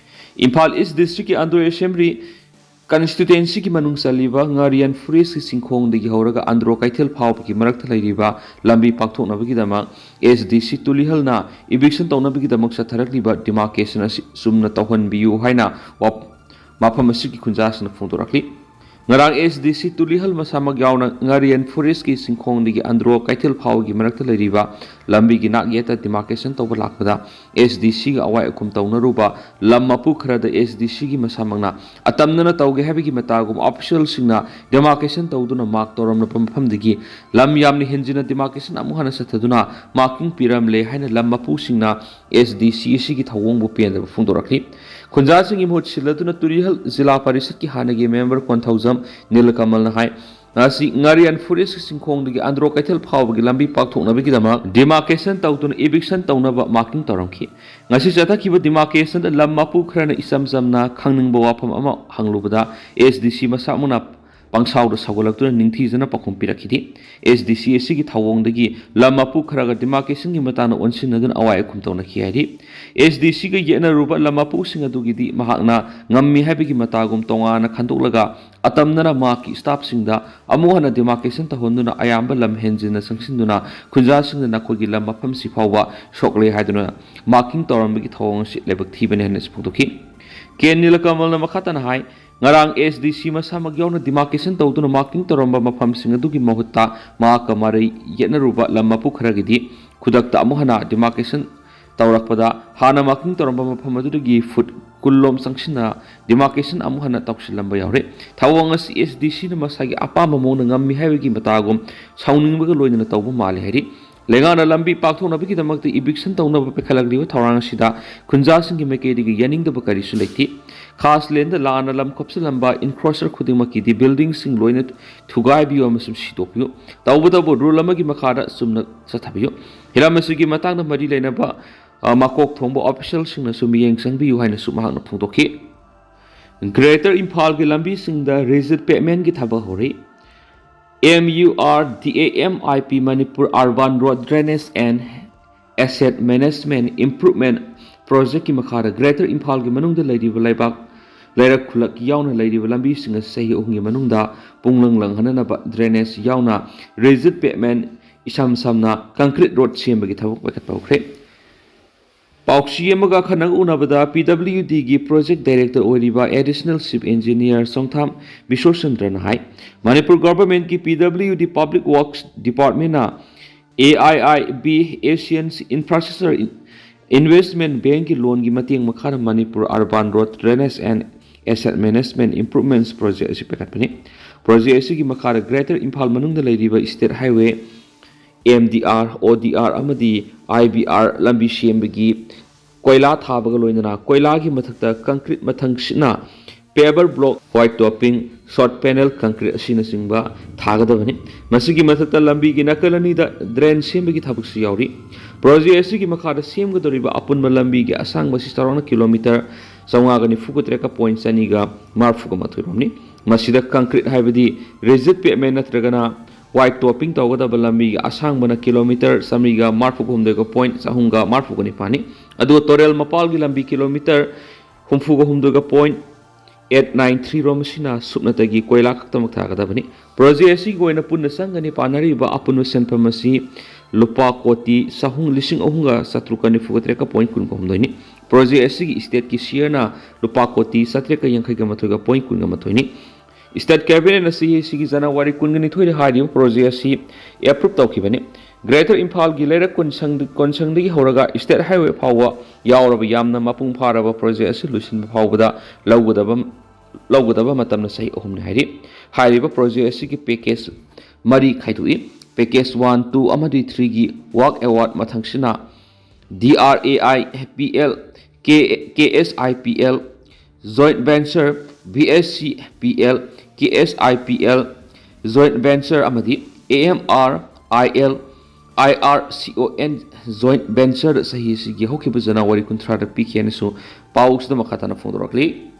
Imphal East Districtꯀꯤ Andro Assembly Constituencyꯒꯤ ꯃꯅꯨꯡ ꯆꯜꯂꯤꯕ ꯉꯥꯔꯤꯌꯥꯟ Forestꯀꯤ ꯆꯤꯡꯈꯣꯡꯗꯒꯤ ꯍꯧꯔꯒ ꯑꯟꯗ꯭ꯔꯣ ꯀꯩꯊꯦꯜ ꯐꯥꯎꯕꯒꯤ ꯃꯔꯛꯇ ꯂꯩꯔꯤꯕ ꯂꯝꯕꯤ ꯄꯥꯛꯊꯣꯛꯅꯕꯒꯤꯗꯃꯛ S D C ꯇꯨꯂꯤꯍꯜꯅ eviction ꯇꯧꯅꯕꯒꯤꯗꯃꯛ ꯆꯠꯊꯔꯛꯂꯤꯕ demarcation ꯑꯁꯤ ꯆꯨꯝꯅ ꯇꯧꯍꯟꯕꯤꯌꯨ ꯍꯥꯏꯅ ꯋꯥ-, ꯃꯐꯝ ꯑꯁꯤꯒꯤ ꯈꯨꯟꯖꯥꯁꯤꯡꯅ ꯐꯣꯡꯗꯣꯔꯛꯂꯤ꯫ ꯉꯔꯥꯡ S D C ꯇꯨꯂꯤꯍꯜ ꯃꯁꯥꯃꯛ ꯌꯥꯎꯅ ꯉꯥꯔꯤꯌꯥꯟ Forestꯀꯤ ꯆꯤꯡꯈꯣꯡꯗꯒꯤ ꯑꯟꯗ꯭ꯔꯣ ꯀꯩꯊꯦꯜ ꯐꯥꯎꯕꯒꯤ ꯃꯔꯛꯇ ꯂꯩꯔꯤꯕ ꯂꯝꯕꯤꯒꯤ ꯅꯥꯛ ꯌꯦꯠꯇ demarcation ꯇꯧꯕ ꯂꯥꯛꯄꯗ S D Cꯒ ꯑꯋꯥꯏ ꯑꯈꯨꯝ ꯇꯧꯅꯔꯨꯕ ꯂꯝ ꯃꯄꯨ ꯈꯔꯗ S D Cꯒꯤ ꯃꯁꯥꯃꯛꯅ ꯑꯇꯝꯅꯅ ꯇꯧꯒꯦ ꯍꯥꯏꯕꯒꯤ ꯃꯇꯥꯒꯨꯝ officialꯁꯤꯡꯅ demarcation ꯇꯧꯗꯨꯅ mark ꯇꯧꯔꯝꯂꯕ ꯃꯐꯝꯗꯒꯤ ꯂꯝ ꯌꯥꯝꯅ ꯍꯦꯟꯖꯤꯟꯅ demarcation ꯑꯃꯨꯛ ꯍꯟꯅ ꯆꯠꯊꯗꯨꯅ marking ꯄꯤꯔꯝꯂꯦ ꯍꯥꯏꯅ ꯂꯝ ꯃꯄꯨꯁꯤꯡꯅ S D C ꯑꯁꯤꯒꯤ ꯊꯧꯑꯣꯡꯕꯨ ꯄꯦꯟꯗꯕ ꯐꯣꯡꯗꯣꯔꯛꯂꯤ꯫ ꯈꯨꯟꯖꯥꯁꯤꯡꯒꯤ ꯃꯍꯨꯠ ꯁꯤꯜꯂꯗꯨꯅ ꯇꯨꯔꯤꯍꯜ ꯖꯤꯂꯥ ꯄꯔꯤꯁꯠꯀꯤ ꯍꯥꯟꯅꯒꯤ member ꯀꯣꯟꯊꯧꯖꯝ ꯅꯤꯂꯀꯃꯜꯅ ꯍꯥꯏ, ꯉꯁꯤ ꯉꯥꯔꯤꯌꯥꯟ Forestꯀꯤ ꯆꯤꯡꯈꯣꯡꯗꯒꯤ ꯑꯟꯗ꯭ꯔꯣ ꯀꯩꯊꯦꯜ ꯐꯥꯎꯕꯒꯤ ꯂꯝꯕꯤ ꯄꯥꯛꯊꯣꯛꯅꯕꯒꯤꯗꯃꯛ demarcation ꯇꯧꯗꯨꯅ eviction ꯇꯧꯅꯕ marking ꯇꯧꯔꯝꯈꯤ꯫ ꯉꯁꯤ ꯆꯠꯊꯈꯤꯕ demarcationꯗ ꯂꯝ ꯃꯄꯨ ꯈꯔꯅ ꯏꯆꯝ ꯆꯝꯅ ꯈꯪꯅꯤꯡꯕ ꯋꯥꯐꯝ ꯑꯃ ꯍꯪꯂꯨꯕꯗ S D C ꯃꯁꯥꯃꯛꯅ ꯄꯪꯁꯥꯎꯗ ꯁꯥꯎꯒꯠꯂꯛꯇꯨꯅ ꯅꯤꯡꯊꯤꯖꯅ ꯄꯥꯎꯈꯨꯝ ꯄꯤꯔꯛꯈꯤꯗꯦ꯫ S D C ꯑꯁꯤꯒꯤ ꯊꯧꯑꯣꯡꯗꯒꯤ ꯂꯝ ꯃꯄꯨ ꯈꯔꯒ demarcationꯒꯤ ꯃꯇꯥꯡꯗ ꯑꯣꯟꯁꯤꯟꯅꯗꯨꯅ ꯑꯋꯥꯏ ꯑꯈꯨꯝ ꯇꯧꯅꯈꯤ ꯍꯥꯏꯔꯤ꯫ S D Cꯒ ꯌꯦꯠꯅꯔꯨꯕ ꯂꯝ ꯃꯄꯨꯁꯤꯡ ꯑꯗꯨꯒꯤꯗꯤ ꯃꯍꯥꯛꯅ ꯉꯝꯃꯤ ꯍꯥꯏꯕꯒꯤ ꯃꯇꯥꯒꯨꯝ ꯇꯣꯉꯥꯟꯅ ꯈꯟꯗꯣꯛꯂꯒ ꯑꯇꯝꯅꯅ ꯃꯍꯥꯛꯀꯤ staffꯁꯤꯡꯗ ꯑꯃꯨꯛ ꯍꯟꯅ demarcation ꯇꯧꯍꯟꯗꯨꯅ ꯑꯌꯥꯝꯕ ꯂꯝ ꯍꯦꯟꯖꯤꯟꯅ ꯆꯪꯁꯤꯟꯗꯨꯅ ꯈꯨꯟꯖꯥꯁꯤꯡꯅ ꯅꯈꯣꯏꯒꯤ ꯂꯝ ꯃꯐꯝꯁꯤ ꯐꯥꯎꯕ ꯁꯣꯛꯂꯦ ꯍꯥꯏꯗꯨꯅ marking ꯇꯧꯔꯝꯕꯒꯤ ꯊꯧꯑꯣꯡ ꯑꯁꯤ ꯂꯥꯏꯕꯛ ꯊꯤꯕꯅꯤ ꯍꯥꯏꯅ ꯐꯣꯡꯗꯣꯛꯈꯤ꯫ ꯀꯦ ꯅꯤꯂꯀꯃꯜꯅ ꯃꯈꯥ ꯇꯥꯅ ꯍꯥꯏ, ꯉꯔꯥꯡ S D C ꯃꯁꯥꯃꯛ ꯌꯥꯎꯅ demarcation ꯇꯧꯗꯨꯅ marking ꯇꯧꯔꯝꯕ ꯃꯐꯝꯁꯤꯡ ꯑꯗꯨꯒꯤ ꯃꯍꯨꯠꯇ ꯃꯍꯥꯛꯀ ꯃꯔꯩ ꯌꯦꯠꯅꯔꯨꯕ ꯂꯝ ꯃꯄꯨ ꯈꯔꯒꯤꯗꯤ ꯈꯨꯗꯛꯇ ꯑꯃꯨꯛ ꯍꯟꯅ demarcation ꯇꯧꯔꯛꯄꯗ ꯍꯥꯟꯅ marking ꯇꯧꯔꯝꯕ ꯃꯐꯝ ꯑꯗꯨꯗꯒꯤ foot ꯀꯨꯟꯂꯣꯝ ꯆꯪꯁꯤꯟꯅ demarcation ꯑꯃꯨꯛ ꯍꯟꯅ ꯇꯧꯁꯤꯜꯂꯝꯕ ꯌꯥꯎꯔꯦ꯫ ꯊꯧꯑꯣꯡ ꯑꯁꯤ S D Cꯅ ꯃꯁꯥꯒꯤ ꯑꯄꯥꯝꯕ ꯃꯑꯣꯡꯗ ꯉꯝꯃꯤ ꯍꯥꯏꯕꯒꯤ ꯃꯇꯥꯒꯨꯝ ꯁꯥꯎꯅꯤꯡꯕꯒ ꯂꯣꯏꯅꯅ ꯇꯧꯕ ꯃꯥꯜꯂꯤ ꯍꯥꯏꯔꯤ꯫ ꯂꯩꯉꯥꯛꯅ ꯂꯝꯕꯤ ꯄꯥꯛꯊꯣꯛꯅꯕꯒꯤꯗꯃꯛꯇ eviction ꯇꯧꯅꯕ ꯄꯥꯏꯈꯠꯂꯛꯂꯤꯕ ꯊꯧꯔꯥꯡ ꯑꯁꯤꯗ ꯈꯨꯟꯖꯥꯁꯤꯡꯒꯤ ꯃꯥꯏꯀꯩꯗꯒꯤ ꯌꯥꯅꯤꯡꯗꯕ ꯀꯔꯤꯁꯨ ꯂꯩꯇꯦ꯫ ꯈꯥꯁꯂꯦꯟꯗ ꯂꯥꯟꯅ ꯂꯝ ꯈꯣꯞꯆꯤꯜꯂꯝꯕ encroacher ꯈꯨꯗꯤꯡꯃꯛꯀꯤꯗꯤ buildingꯁꯤꯡ ꯂꯣꯏꯅ ꯊꯨꯒꯥꯏꯕꯤꯌꯨ ꯑꯃꯁꯨꯡ ꯁꯤꯗꯣꯛꯄꯤꯌꯨ꯫ ꯇꯧꯕꯇꯕꯨ rule ꯑꯃꯒꯤ ꯃꯈꯥꯗ ꯆꯨꯝꯅ ꯆꯠꯊꯕꯤꯌꯨ꯫ ꯍꯤꯔꯝ ꯑꯁꯤꯒꯤ ꯃꯇꯥꯡꯗ ꯃꯔꯤ ꯂꯩꯅꯕ, ꯑ, ꯃꯀꯣꯛ ꯊꯣꯡꯕ officialꯁꯤꯡꯅꯁꯨ ꯃꯤꯠꯌꯦꯡ ꯆꯪꯕꯤꯌꯨ ꯍꯥꯏꯅꯁꯨ ꯃꯍꯥꯛꯅ ꯐꯣꯡꯗꯣꯛꯈꯤ꯫ Greater ꯏꯝꯐꯥꯜꯒꯤ ꯂꯝꯕꯤꯁꯤꯡꯗ resid pavementꯀꯤ ꯊꯕꯛ ꯍꯧꯔꯤ꯫ M U R D A M I P Manipur Urban Road Drainage and Asset Management Improvement Projectꯀꯤ ꯃꯈꯥꯗ Greater ꯏꯝꯐꯥꯜꯒꯤ ꯃꯅꯨꯡꯗ ꯂꯩꯔꯤꯕ ꯂꯩꯕꯥꯛ ꯂꯩꯔꯛ ꯈꯨꯜꯂꯛ ꯌꯥꯎꯅ ꯂꯩꯔꯤꯕ ꯂꯝꯕꯤꯁꯤꯡ ꯑꯁꯤ ꯆꯍꯤ ꯑꯍꯨꯝꯒꯤ ꯃꯅꯨꯡꯗ ꯄꯨꯡ ꯂꯪ ꯂꯪꯍꯟꯅꯅꯕ drainage ꯌꯥꯎꯅ rigid pavement, ꯏꯁꯝ ꯁꯝꯅ concrete road ꯁꯦꯝꯕꯒꯤ ꯊꯕꯛ ꯄꯥꯏꯈꯠꯄ ꯍꯧꯈ꯭ꯔꯦ꯫ ꯄꯥꯎꯆꯦ ꯑꯃꯒ ꯑꯈꯟꯅꯕ ꯎꯅꯕꯗ PWDꯒꯤ project director ꯑꯣꯏꯔꯤꯕ Additional Chief Engineer ꯆꯣꯡꯊꯥꯝ ꯕꯤꯁꯣꯆꯟꯗ꯭ꯔꯅ ꯍꯥꯏ, Manipur governmentꯀꯤ PWD Public Works Departmentꯅ AIIB Asian Infrastructure Investment Bankꯀꯤ loanꯒꯤ ꯃꯇꯦꯡ ꯃꯈꯥꯗ Manipur urban road drainage and asset management improvements project ꯑꯁꯤ ꯄꯥꯏꯈꯠꯄꯅꯤ꯫ Project ꯑꯁꯤꯒꯤ ꯃꯈꯥꯗ Greater ꯏꯝꯐꯥꯜ ꯃꯅꯨꯡꯗ ꯂꯩꯔꯤꯕ state highway, MDR, ODR ꯑꯃꯗꯤ IBR ꯂꯝꯕꯤ ꯁꯦꯝꯕꯒꯤ ꯀꯣꯏꯂꯥ ꯊꯥꯕꯒ ꯂꯣꯏꯅꯅ ꯀꯣꯏꯂꯥꯒꯤ ꯃꯊꯛꯇ concrete ꯃꯊꯪꯁꯤꯠꯅ paver block, white topping, short panel concrete ꯑꯁꯤꯅꯆꯤꯡꯕ ꯊꯥꯒꯗꯕꯅꯤ꯫ ꯃꯁꯤꯒꯤ ꯃꯊꯛꯇ ꯂꯝꯕꯤꯒꯤ ꯅꯥꯀꯜ ꯑꯅꯤꯗ drain ꯁꯦꯝꯕꯒꯤ ꯊꯕꯛꯁꯨ ꯌꯥꯎꯔꯤ꯫ Project ꯑꯁꯤꯒꯤ ꯃꯈꯥꯗ ꯁꯦꯝꯒꯗꯧꯔꯤꯕ ꯑꯄꯨꯟꯕ ꯂꯝꯕꯤꯒꯤ ꯑꯁꯥꯡꯕ ꯑꯁꯤ ꯆꯥꯎꯔꯥꯛꯅ kilometre ꯆꯥꯝꯃꯉꯥꯒ ꯅꯤꯐꯨꯒ ꯇꯔꯦꯠꯀ point ꯆꯅꯤꯒ ꯃꯔꯐꯨꯒ ꯃꯥꯊꯣꯏ ꯔꯣꯝꯅꯤ꯫ ꯃꯁꯤꯗ concrete ꯍꯥꯏꯕꯗꯤ rigid pavement ꯅꯠꯇ꯭ꯔꯒꯅ white topping ꯇꯧꯒꯗꯕ ꯂꯝꯕꯤꯒꯤ ꯑꯁꯥꯡꯕꯅ kilometre ꯆꯥꯃꯔꯤꯒ ꯃꯔꯐꯨꯒ ꯍꯨꯝꯗꯣꯏꯒ point ꯆꯍꯨꯝꯒ ꯃꯔꯐꯨꯒ ꯅꯤꯄꯥꯟꯅꯤ꯫ ꯑꯗꯨꯒ ꯇꯣꯔꯦꯜ ꯃꯄꯥꯜꯒꯤ ꯂꯝꯕꯤ kilometre ꯍꯨꯝꯐꯨꯒ ꯍꯨꯝꯗꯣꯏꯒ point eight nine three ꯔꯣꯝ ꯑꯁꯤꯅ ꯁꯨꯞꯅꯇꯒꯤ ꯀꯣꯏꯂꯥ ꯈꯛꯇꯃꯛ ꯊꯥꯒꯗꯕꯅꯤ꯫ Project ꯑꯁꯤꯒꯤ ꯑꯣꯏꯅ ꯄꯨꯟꯅ ꯆꯪꯒꯅꯤ ꯄꯥꯅꯔꯤꯕ ꯑꯄꯨꯟꯕ ꯁꯦꯟꯐꯝ ꯑꯁꯤ ꯂꯨꯄꯥ ꯀꯣꯇꯤ ꯆꯍꯨꯝ, ꯂꯤꯁꯤꯡ ꯑꯍꯨꯝꯒ ꯆꯥꯇ꯭ꯔꯨꯛꯀ ꯅꯤꯐꯨꯒ ꯇꯔꯦꯠꯀ point ꯀꯨꯟꯒ ꯍꯨꯝꯗꯣꯏꯅꯤ꯫ Project ꯑꯁꯤꯒꯤ stateꯀꯤ shareꯅ ꯂꯨꯄꯥ ꯀꯣꯇꯤ ꯆꯥꯇ꯭ꯔꯦꯠꯀ ꯌꯥꯡꯈꯩꯒ ꯃꯥꯊꯣꯏꯒ point ꯀꯨꯟꯒ ꯃꯥꯊꯣꯏꯅꯤ꯫ State Cabinetꯅ ꯆꯍꯤ ꯑꯁꯤꯒꯤ January ꯀꯨꯟꯒ ꯅꯤꯊꯣꯏꯗ ꯍꯥꯏꯔꯤꯕ project ꯑꯁꯤ approve ꯇꯧꯈꯤꯕꯅꯤ꯫ Greater ꯏꯝꯐꯥꯜꯒꯤ ꯂꯩꯔꯛ ꯀꯣꯟꯁꯪ-, ꯀꯣꯟꯁꯪꯗꯒꯤ ꯍꯧꯔꯒ state highway ꯐꯥꯎꯕ ꯌꯥꯎꯔꯕ ꯌꯥꯝꯅ ꯃꯄꯨꯡ ꯐꯥꯔꯕ project ꯑꯁꯤ ꯂꯣꯏꯁꯤꯟꯕ ꯐꯥꯎꯕꯗ ꯂꯧꯒꯗꯕ, ꯂꯧꯒꯗꯕ ꯃꯇꯝꯅ ꯆꯍꯤ ꯑꯍꯨꯝꯅꯤ ꯍꯥꯏꯔꯤ꯫ ꯍꯥꯏꯔꯤꯕ project ꯑꯁꯤꯒꯤ package ꯃꯔꯤ ꯈꯥꯏꯗꯣꯛꯏ꯫ Package one, two ꯑꯃꯗꯤ threeꯒꯤ work award ꯃꯊꯪꯁꯤꯅ DRAIPL, K-, KSIPL, joint venture, BSCPL, KSIPL, joint venture ꯑꯃꯗꯤ AMRIL, IRCON joint venture ꯆꯍꯤ ꯑꯁꯤꯒꯤ ꯍꯧꯈꯤꯕ January ꯀꯨꯟꯊ꯭ꯔꯥꯗ ꯄꯤꯈꯤ ꯍꯥꯏꯅꯁꯨ ꯄꯥꯎꯁꯤꯗ ꯃꯈꯥ ꯇꯥꯅ ꯐꯣꯡꯗꯣꯔꯛꯂꯤ꯫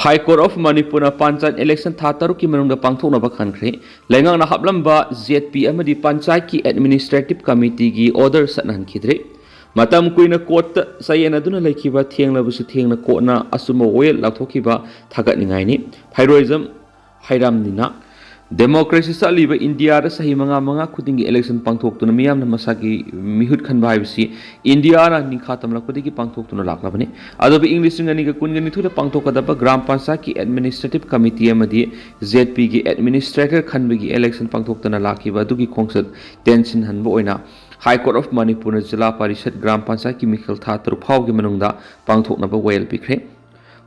High Court of ꯃꯅꯤꯄꯨꯔꯅ ꯄꯟꯆꯥꯌꯠ election ꯊꯥ ꯇꯔꯨꯛꯀꯤ ꯃꯅꯨꯡꯗ ꯄꯥꯡꯊꯣꯛꯅꯕ ꯈꯟꯈ꯭ꯔꯦ꯫ ꯂꯩꯉꯥꯛꯅ ꯍꯥꯞꯂꯝꯕ ZP ꯑꯃꯗꯤ ꯄꯟꯆꯥꯌꯠꯀꯤ administrative committeeꯒꯤ order ꯆꯠꯅꯍꯟꯈꯤꯗ꯭ꯔꯦ꯫ ꯃꯇꯝ ꯀꯨꯏꯅ ꯀꯣꯔꯠꯇ ꯆꯌꯦꯠꯅꯗꯨꯅ ꯂꯩꯈꯤꯕ ꯊꯦꯡꯂꯕꯁꯨ ꯊꯦꯡꯅ ꯀꯣꯔꯠꯅ ꯑꯆꯨꯝꯕ ꯋꯥꯌꯦꯜ ꯂꯥꯎꯊꯣꯛꯈꯤꯕ ꯊꯥꯒꯠꯅꯤꯡꯉꯥꯏꯅꯤ꯫ ꯐꯩꯔꯣꯏꯖꯝ ꯍꯩꯔꯥꯝꯅꯤꯅ ꯗꯦꯃꯣꯀ꯭ꯔꯦꯁꯤ ꯆꯠꯂꯤꯕ ꯏꯟꯗꯤꯌꯥꯗ ꯆꯍꯤ ꯃꯉꯥ ꯃꯉꯥ ꯈꯨꯗꯤꯡꯒꯤ ꯏꯂꯦꯛꯁꯟ ꯄꯥꯡꯊꯣꯛꯇꯨꯅ ꯃꯤꯌꯥꯝꯅ ꯃꯁꯥꯒꯤ ꯃꯤꯍꯨꯠ ꯈꯟꯕ ꯍꯥꯏꯕꯁꯤ ꯏꯟꯗꯤꯌꯥꯅ ꯅꯤꯡꯈꯥ ꯇꯝꯂꯛꯄꯗꯒꯤ ꯄꯥꯡꯊꯣꯛꯇꯨꯅ ꯂꯥꯛꯂꯕꯅꯤ꯫ ꯑꯗꯨꯕꯨ ꯏꯪ ꯂꯤꯁꯤꯡ ꯑꯅꯤꯒ ꯀꯨꯟꯒ ꯅꯤꯊꯣꯏꯗ ꯄꯥꯡꯊꯣꯛꯀꯗꯕ ꯒ꯭ꯔꯥꯝ ꯄꯟꯆꯥꯌꯠꯀꯤ ꯑꯦꯗꯃꯤꯅꯤꯁꯇ꯭ꯔꯦꯇꯤꯞ ꯀꯃꯤꯇꯤ ꯑꯃꯗꯤ ꯖꯦꯠ ꯄꯤꯒꯤ ꯑꯦꯗꯃꯤꯅꯤꯁꯇ꯭ꯔꯦꯇꯔ ꯈꯟꯕꯒꯤ ꯏꯂꯦꯛꯁꯟ ꯄꯥꯡꯊꯣꯛꯇꯅ ꯂꯥꯛꯈꯤꯕ ꯑꯗꯨꯒꯤ ꯈꯣꯡꯆꯠ ꯇꯦꯟꯁꯤꯟꯍꯟꯕ ꯑꯣꯏꯅ ꯍꯥꯏ ꯀꯣꯔꯠ ꯑꯣꯐ ꯃꯅꯤꯄꯨꯔꯅ ꯖꯤꯂꯥ ꯄꯔꯤꯁꯠ ꯒ꯭ꯔꯥꯝ ꯄꯟꯆꯥꯌꯠꯀꯤ ꯃꯤꯈꯜ ꯊꯥ ꯇꯔꯨꯛ ꯐꯥꯎꯒꯤ ꯃꯅꯨꯡꯗ ꯄꯥꯡꯊꯣꯛꯅꯕ ꯋꯥꯌꯦꯜ ꯄꯤꯈ꯭ꯔꯦ꯫